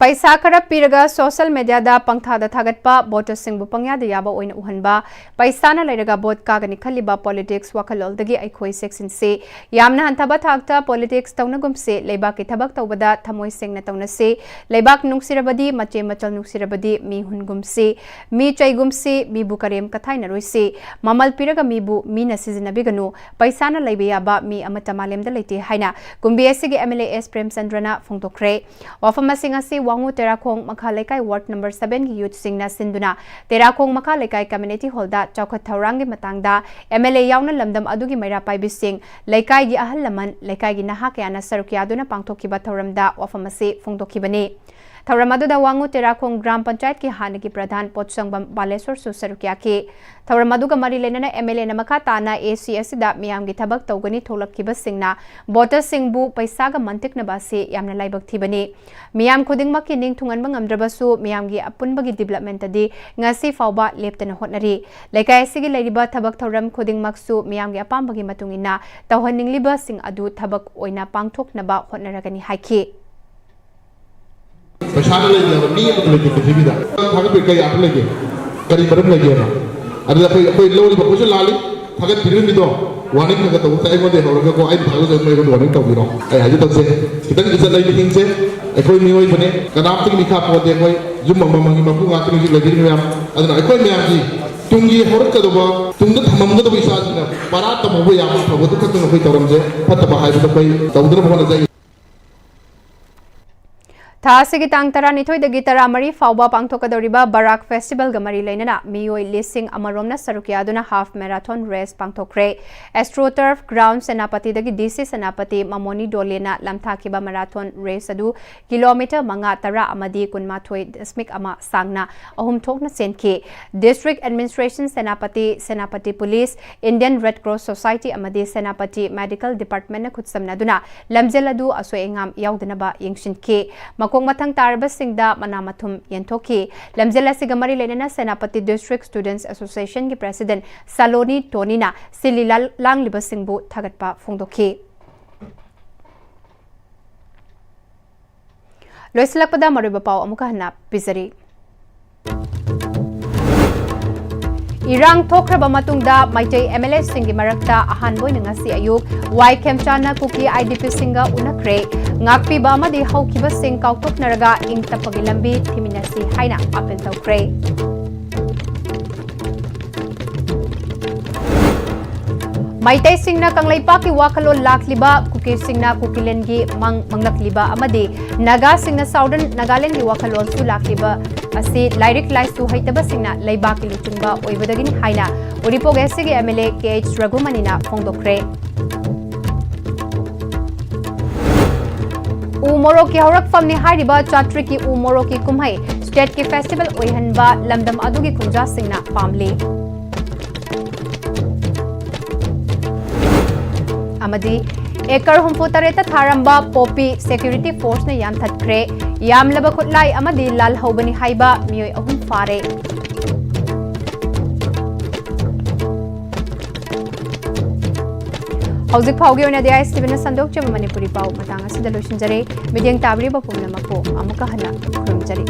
ꯄꯩꯁꯥ ꯈꯔ ꯄꯤꯔꯒ ꯁꯣꯁꯤꯌꯦꯜ ꯃꯦꯗꯤꯌꯥꯗ ꯄꯪꯊꯥꯗ ꯊꯥꯒꯠꯄ, ꯚꯣꯇꯔꯁꯤꯡꯕꯨ ꯄꯪꯌꯥꯗ ꯌꯥꯕ ꯑꯣꯏꯅ ꯎꯍꯟꯕ, ꯄꯩꯁꯥꯅ ꯂꯩꯔꯒ ꯚꯣꯠ ꯀꯥꯒꯅꯤ ꯈꯜꯂꯤꯕ ꯄꯣꯂꯤꯇꯤꯛꯁ ꯋꯥꯈꯜꯂꯣꯟꯗꯒꯤ ꯑꯩꯈꯣꯏ ꯆꯦꯛꯁꯤꯟꯁꯤ꯫ ꯌꯥꯝꯅ ꯍꯟꯊꯕ ꯊꯥꯛꯇ ꯄꯣꯂꯤꯇꯤꯛꯁ ꯇꯧꯅꯒꯨꯝꯁꯤ꯫ ꯂꯩꯕꯥꯛꯀꯤ ꯊꯕꯛ ꯇꯧꯕꯗ ꯊꯃꯣꯏ ꯁꯦꯡꯅ ꯇꯧꯅꯁꯤ꯫ ꯂꯩꯕꯥꯛ ꯅꯨꯡꯁꯤꯔꯕꯗꯤ, ꯃꯆꯦ ꯃꯆꯜ ꯅꯨꯡꯁꯤꯔꯕꯗꯤ ꯃꯤ ꯍꯨꯟꯒꯨꯝꯁꯤ꯫ ꯃꯤ ꯆꯩꯒꯨꯝꯁꯤ, ꯃꯤꯕꯨ ꯀꯔꯦꯝ ꯀꯊꯥꯏꯅꯔꯣꯏꯁꯤ꯫ ꯃꯃꯜ ꯄꯤꯔꯒ ꯃꯤꯕꯨ ꯃꯤꯅ ꯁꯤꯖꯤꯟꯅꯕꯤꯒꯅꯨ꯫ ꯄꯩꯁꯥꯅ ꯂꯩꯕ ꯌꯥꯕ ꯃꯤ ꯑꯃꯠꯇ ꯃꯥꯂꯦꯝꯗ ꯂꯩꯇꯦ ꯍꯥꯏꯅ ꯀꯨꯝꯕꯤ ꯑꯁꯤꯒꯤ ꯑꯦꯝ ꯑꯦꯜ ꯑꯦ ꯑꯦꯁ ꯄ꯭ꯔꯦꯝꯆꯟꯗ꯭ꯔꯅ ꯐꯣꯡꯗꯣꯛꯈ꯭ꯔꯦ꯫ ꯋꯥꯐꯝ ꯑꯁꯤꯡ ꯑꯁꯤ ꯋꯥꯉꯨ ꯇꯦꯔꯥꯈꯣꯡ ꯃꯈꯥ ꯂꯩꯀꯥꯏ ꯋꯥꯔꯗ ꯅꯝꯕꯔ ꯁꯚꯦꯟꯒꯤ ꯌꯨꯠꯁꯤꯡꯅ ꯁꯤꯟꯗꯨꯅ ꯇꯦꯔꯥꯈꯣꯡ ꯃꯈꯥ ꯂꯩꯀꯥꯏ ꯀꯝꯃ꯭ꯌꯨꯅꯤꯇꯤ ꯍꯣꯜꯗ ꯆꯥꯎꯈꯠ ꯊꯧꯔꯥꯡꯒꯤ ꯃꯇꯥꯡꯗ ꯑꯦꯝ ꯑꯦꯜ ꯑꯦ ꯌꯥꯎꯅ ꯂꯝꯗꯝ ꯑꯗꯨꯒꯤ ꯃꯩꯔꯥ ꯄꯥꯏꯕꯤꯁꯤꯡ, ꯂꯩꯀꯥꯏꯒꯤ ꯑꯍꯜ ꯂꯃꯟ, ꯂꯩꯀꯥꯏꯒꯤ ꯅꯍꯥ ꯀꯌꯥꯅ ꯁꯔꯨꯛ ꯌꯥꯗꯨꯅ ꯄꯥꯡꯊꯣꯛꯈꯤꯕ ꯊꯧꯔꯝꯗ ꯋꯥꯐꯝ ꯑꯁꯤ ꯐꯣꯡꯗꯣꯛꯈꯤꯕꯅꯤ꯫ ꯊꯧꯔꯝ ꯑꯗꯨꯗ ꯋꯥꯉꯨ ꯇꯦꯔꯥꯈꯣꯡ ꯒ꯭ꯔꯥꯝ ꯄꯟꯆꯥꯌꯠꯀꯤ ꯍꯥꯟꯅꯒꯤ ꯄ꯭ꯔꯙꯥꯟ ꯄꯣꯠꯁꯪꯕꯝ ꯕꯥꯂꯦꯁꯣꯔꯁꯨ ꯁꯔꯨꯛ ꯌꯥꯈꯤ꯫ ꯊꯧꯔꯝ ꯑꯗꯨꯒ ꯃꯔꯤ ꯂꯩꯅꯅ ꯑꯦꯝ ꯑꯦꯜ ꯑꯦꯅ ꯃꯈꯥ ꯇꯥꯅ ꯑꯦ ꯁꯤ ꯑꯁꯤꯗ ꯃꯤꯌꯥꯝꯒꯤ ꯊꯕꯛ ꯇꯧꯒꯅꯤ ꯊꯣꯛꯂꯛꯈꯤꯕꯁꯤꯡꯅ ꯚꯣꯇꯔꯁꯤꯡꯕꯨ ꯄꯩꯁꯥꯒ ꯃꯟꯇꯤꯛꯅꯕ ꯑꯁꯤ ꯌꯥꯝꯅ ꯂꯥꯏꯕꯛ ꯊꯤꯕꯅꯤ꯫ ꯃꯤꯌꯥꯝ ꯈꯨꯗꯤꯡꯃꯛꯀꯤ ꯅꯤꯡ ꯊꯨꯡꯍꯟꯕ ꯉꯝꯗ꯭ꯔꯕꯁꯨ ꯃꯤꯌꯥꯝꯒꯤ ꯑꯄꯨꯟꯕꯒꯤ ꯗꯤꯕ꯭ꯂꯞꯃꯦꯟꯇꯗꯤ ꯉꯁꯤ ꯐꯥꯎꯕ ꯂꯦꯞꯇꯅ ꯍꯣꯠꯅꯔꯤ꯫ ꯂꯩꯀꯥꯏ ꯑꯁꯤꯒꯤ ꯂꯩꯔꯤꯕ ꯊꯕꯛ ꯊꯧꯔꯝ ꯈꯨꯗꯤꯡꯃꯛꯁꯨ ꯃꯤꯌꯥꯝꯒꯤ ꯑꯄꯥꯝꯕꯒꯤ ꯃꯇꯨꯡ ꯏꯟꯅ ꯇꯧꯍꯟꯅꯤꯡꯂꯤꯕꯁꯤꯡ ꯑꯗꯨ ꯊꯕꯛ ꯑꯣꯏꯅ ꯄꯥꯡꯊꯣꯛꯅꯕ ꯍꯣꯠꯅꯔꯒꯅꯤ ꯍꯥꯏꯈꯤ꯫ ꯄꯩꯁꯥꯅ ꯂꯩꯇꯕ ꯃꯤ ꯑꯃꯠꯇ ꯂꯩꯇꯦ ꯄ꯭ꯔꯤꯊꯤꯕꯤꯗ꯫ ꯊꯥꯒꯠꯄꯒꯤ ꯀꯩ ꯑꯥꯔꯊ ꯂꯩꯒꯦ? ꯀꯔꯤ ꯃꯔꯝ ꯂꯩꯒꯦꯕ? ꯑꯗꯨꯗ ꯑꯩꯈꯣꯏ, ꯑꯩꯈꯣꯏ ꯂꯧꯔꯤꯕ ꯑꯩꯈꯣꯏꯁꯨ ꯂꯥꯜꯂꯤ꯫ ꯊꯥꯒꯠꯄꯤꯔꯤꯕ ꯃꯤꯗꯣ ꯋꯥꯔꯅꯤꯡ ꯈꯔ ꯈꯔ ꯇꯧꯕ ꯇꯥꯏ꯫ ꯑꯩꯉꯣꯟꯗꯒꯤ ꯍꯧꯔꯒꯀꯣ, ꯑꯩꯅ ꯊꯥꯒꯠꯆꯕ ꯃꯤꯑꯣꯏꯗ ꯋꯥꯔꯅꯤꯡ ꯇꯧꯕꯤꯔꯣ꯫ ꯑꯩ ꯍꯥꯏꯖꯗꯕꯁꯦ ꯈꯤꯇꯪ ꯏꯖꯠ ꯂꯩꯕ ꯍꯤꯡꯁꯦ꯫ ꯑꯩꯈꯣꯏ ꯃꯤꯑꯣꯏꯕꯅꯦ, ꯀꯅꯥꯝꯇꯒꯤ ꯃꯤꯈꯥ ꯄꯣꯟꯗꯦ꯫ ꯑꯩꯈꯣꯏ ꯌꯨꯝ ꯑꯃꯃꯝꯒꯤ ꯃꯄꯨ ꯉꯥꯛꯇꯅꯤ ꯍꯧꯖꯤꯛ ꯂꯩꯕꯤꯔꯤꯕ ꯃꯌꯥꯝ꯫ ꯑꯗꯨꯅ ꯑꯩꯈꯣꯏ ꯃꯌꯥꯝꯒꯤ ꯇꯨꯡꯒꯤ ꯍꯧꯔꯛꯀꯗꯧꯕ, ꯇꯨꯡꯗ ꯊꯝꯃꯝꯒꯗꯧꯕ ꯏꯆꯥꯁꯤꯡꯅ ꯄꯔꯥ ꯇꯝꯍꯧꯕ ꯌꯥꯕ ꯑꯐꯕꯗꯨ ꯈꯛꯇꯪ ꯑꯩꯈꯣꯏ ꯇꯧꯔꯝꯁꯦ꯫ ꯐꯠꯇꯕ ꯍꯥꯏꯕꯗꯨ ꯑꯩꯈꯣꯏ ꯇꯧꯗꯅꯕ ꯍꯣꯠꯅꯖꯩ꯫ ꯊꯥ ꯑꯁꯤꯒꯤ ꯇꯥꯡ ꯇꯔꯥꯅꯤꯊꯣꯏꯗꯒꯤ ꯇꯔꯥꯃꯔꯤ ꯐꯥꯎꯕ ꯄꯥꯡꯊꯣꯛꯀꯗꯧꯔꯤꯕ ꯕꯔꯥꯛ ꯐꯦꯁꯇꯤꯚꯦꯜꯒ ꯃꯔꯤ ꯂꯩꯅꯅ ꯃꯤꯑꯣꯏ ꯂꯤꯁꯤꯡ ꯑꯃꯔꯣꯝꯅ ꯁꯔꯨꯛ ꯌꯥꯗꯨꯅ ꯍꯥꯐ ꯃꯦꯔꯥꯊꯣꯟ ꯔꯦꯁ ꯄꯥꯡꯊꯣꯛꯈ꯭ꯔꯦ꯫ ꯑꯦꯁꯇ꯭ꯔꯣ ꯇꯔꯐ ꯒ꯭ꯔꯥꯎꯟ ꯁꯦꯅꯥꯄꯇꯤꯗꯒꯤ ꯗꯤ ꯁꯤ ꯁꯦꯅꯥꯄꯇꯤ ꯃꯃꯣꯅꯤ ꯗꯣꯂꯦꯅ ꯂꯝꯊꯥꯈꯤꯕ ꯃꯦꯔꯥꯊꯣꯟ ꯔꯦꯁ ꯑꯗꯨ ꯀꯤꯂꯣꯃꯤꯇꯔ ꯃꯉꯥ, ꯇꯔꯥ ꯑꯃꯗꯤ ꯀꯨꯟꯃꯥꯊꯣꯏ ꯗꯁꯃꯤꯛ ꯑꯃ ꯁꯥꯡꯅ ꯑꯍꯨꯝ ꯊꯣꯛꯅ ꯆꯦꯟꯈꯤ꯫ District administration Senapati, Senapati police, Indian Red Cross Society ꯑꯃꯗꯤ ꯁꯦꯅꯥꯄꯇꯤ ꯃꯦꯗꯤꯀꯦꯜ ꯗꯤꯄꯥꯔꯠꯃꯦꯟꯠꯅ ꯈꯨꯠꯁꯝꯅꯗꯨꯅ ꯂꯝꯖꯦꯜ ꯑꯗꯨ ꯑꯁꯣꯏ ꯑꯉꯥꯝ ꯌꯥꯎꯗꯅꯕ ꯌꯦꯡꯁꯤꯟꯈꯤ꯫ ꯃꯈꯣꯡ ꯃꯊꯪ ꯇꯥꯔꯕꯁꯤꯡꯗ ꯃꯅꯥ ꯃꯊꯨꯝ ꯌꯦꯟꯊꯣꯛꯈꯤ꯫ ꯂꯝꯖꯦꯜ ꯑꯁꯤꯒ ꯃꯔꯤ ꯂꯩꯅꯅ ꯁꯦꯅꯥꯄꯇꯤ ꯗꯤꯁꯇ꯭ꯔꯤꯛ ꯁ꯭ꯇꯨꯗꯦꯟꯠꯁ ꯑꯦꯁꯣꯁꯤꯌꯦꯁꯟꯒꯤ ꯄ꯭ꯔꯦꯁꯤꯗꯦꯟꯠ ꯁꯥꯂꯣꯅꯤ ꯇꯣꯅꯤꯅ ꯁꯤꯜꯂꯤ ꯂꯥ-, ꯂꯥꯡꯂꯤꯕꯁꯤꯡꯕꯨ ꯊꯥꯒꯠꯄ ꯐꯣꯡꯗꯣꯛꯈꯤ꯫ ꯂꯣꯏꯁꯤꯜꯂꯛꯄꯗ ꯃꯔꯨꯑꯣꯏꯕ ꯄꯥꯎ ꯑꯃꯨꯛꯀ ꯍꯟꯅ ꯄꯤꯖꯔꯤ꯫ ꯏꯔꯥꯡ ꯊꯣꯛꯈ꯭ꯔꯕ ꯃꯇꯨꯡꯗ ꯃꯩꯇꯩ ꯑꯦꯝ ꯑꯦꯜ ꯑꯦꯁꯤꯡꯒꯤ ꯃꯔꯛꯇ ꯑꯍꯥꯟꯕ ꯑꯣꯏꯅ ꯉꯁꯤ ꯑꯌꯨꯛ ꯋꯥꯏ ꯈꯦꯝꯆꯥꯟꯅ ꯀꯨꯀꯤ ꯑꯥꯏ ꯗꯤ ꯄꯤꯁꯤꯡꯒ ꯎꯅꯈ꯭ꯔꯦ꯫ ꯉꯥꯛꯄꯤꯕ ꯑꯃꯗꯤ ꯍꯧꯈꯤꯕꯁꯤꯡ ꯀꯥꯎꯊꯣꯛꯅꯔꯒ ꯏꯪ ꯇꯞꯄꯒꯤ ꯂꯝꯕꯤ ꯊꯤꯃꯤꯟꯅꯁꯤ ꯍꯥꯏꯅ ꯑꯥꯄꯤꯜ ꯇꯧꯈ꯭ꯔꯦ꯫ ꯃꯩꯇꯩꯁꯤꯡꯅ ꯀꯪꯂꯩꯄꯥꯛꯀꯤ ꯋꯥꯈꯜꯂꯣꯟ ꯂꯥꯛꯂꯤꯕ, ꯀꯨꯀꯤꯁꯤꯡꯅ ꯀꯨꯀꯤꯂꯦꯟꯒꯤ ꯃꯪ ꯃꯪꯂꯛꯂꯤꯕ ꯑꯃꯗꯤ ꯅꯥꯒꯥꯁꯤꯡꯅ ꯁꯥꯎꯗꯔꯟ ꯅꯥꯒꯥꯂꯦꯟꯒꯤ ꯋꯥꯈꯜꯂꯣꯟꯁꯨ ꯂꯥꯛꯂꯤꯕ ꯑꯁꯤ ꯂꯥꯏꯔꯤꯛ ꯂꯥꯏꯁꯨ ꯍꯩꯇꯕꯁꯤꯡꯅ ꯂꯩꯕꯥꯛꯀꯤ ꯂꯨꯆꯤꯡꯕ ꯑꯣꯏꯕꯗꯒꯤꯅꯤ ꯍꯥꯏꯅ ꯎꯔꯤꯄꯣꯛ ꯑꯦꯁ ꯁꯤꯒꯤ M L A K H ꯔꯘꯨꯃꯅꯤꯅ ꯐꯣꯡꯗꯣꯛꯈ꯭ꯔꯦ꯫ ꯎ ꯃꯣꯔꯣꯛꯀꯤ ꯍꯧꯔꯛꯐꯝꯅꯤ ꯍꯥꯏꯔꯤꯕ ꯆꯥꯇ꯭ꯔꯤꯛꯀꯤ ꯎ ꯃꯣꯔꯣꯛꯀꯤ ꯀꯨꯝꯍꯩ ꯁ꯭ꯇꯦꯠꯀꯤ ꯐꯦꯁꯇꯤꯚꯦꯜ ꯑꯣꯏꯍꯟꯕ ꯂꯝꯗꯝ ꯑꯗꯨꯒꯤ ꯈꯨꯟꯖꯥꯁꯤꯡꯅ ꯄꯥꯝꯂꯤ꯫ ꯑꯃꯗꯤ ꯑꯦꯀꯔ ꯍꯨꯝꯐꯨ ꯇꯔꯦꯠꯇ ꯊꯥꯔꯝꯕ ꯄꯣꯄꯤ ꯁꯦꯀ꯭ꯌꯨꯔꯤꯇꯤ ꯐꯣꯔꯁꯅ ꯌꯥꯟꯊꯠꯈ꯭ꯔꯦ꯫ ꯌꯥꯝꯂꯕ ꯈꯨꯠꯂꯥꯏ ꯑꯃꯗꯤ ꯂꯥꯜꯍꯧꯕꯅꯤ ꯍꯥꯏꯕ ꯃꯤꯑꯣꯏ ꯑꯍꯨꯝ ꯐꯥꯔꯦ꯫ ꯍꯧꯖꯤꯛ ꯐꯥꯎꯒꯤ ꯑꯣꯏꯅꯗꯤ ꯑꯥꯏ ꯑꯦꯁ ꯇꯤ ꯚꯤꯅ ꯁꯟꯗꯣꯛꯆꯕ ꯃꯅꯤꯄꯨꯔꯤ ꯄꯥꯎ ꯃꯇꯥꯡ ꯑꯁꯤꯗ ꯂꯣꯏꯁꯤꯟꯖꯔꯦ꯫ ꯃꯤꯠꯌꯦꯡ ꯇꯥꯕꯤꯔꯤꯕ ꯄꯨꯝꯅꯃꯛꯄꯨ ꯑꯃꯨꯛꯀ ꯍꯟꯅ ꯈꯨꯔꯨꯝꯖꯔꯤ꯫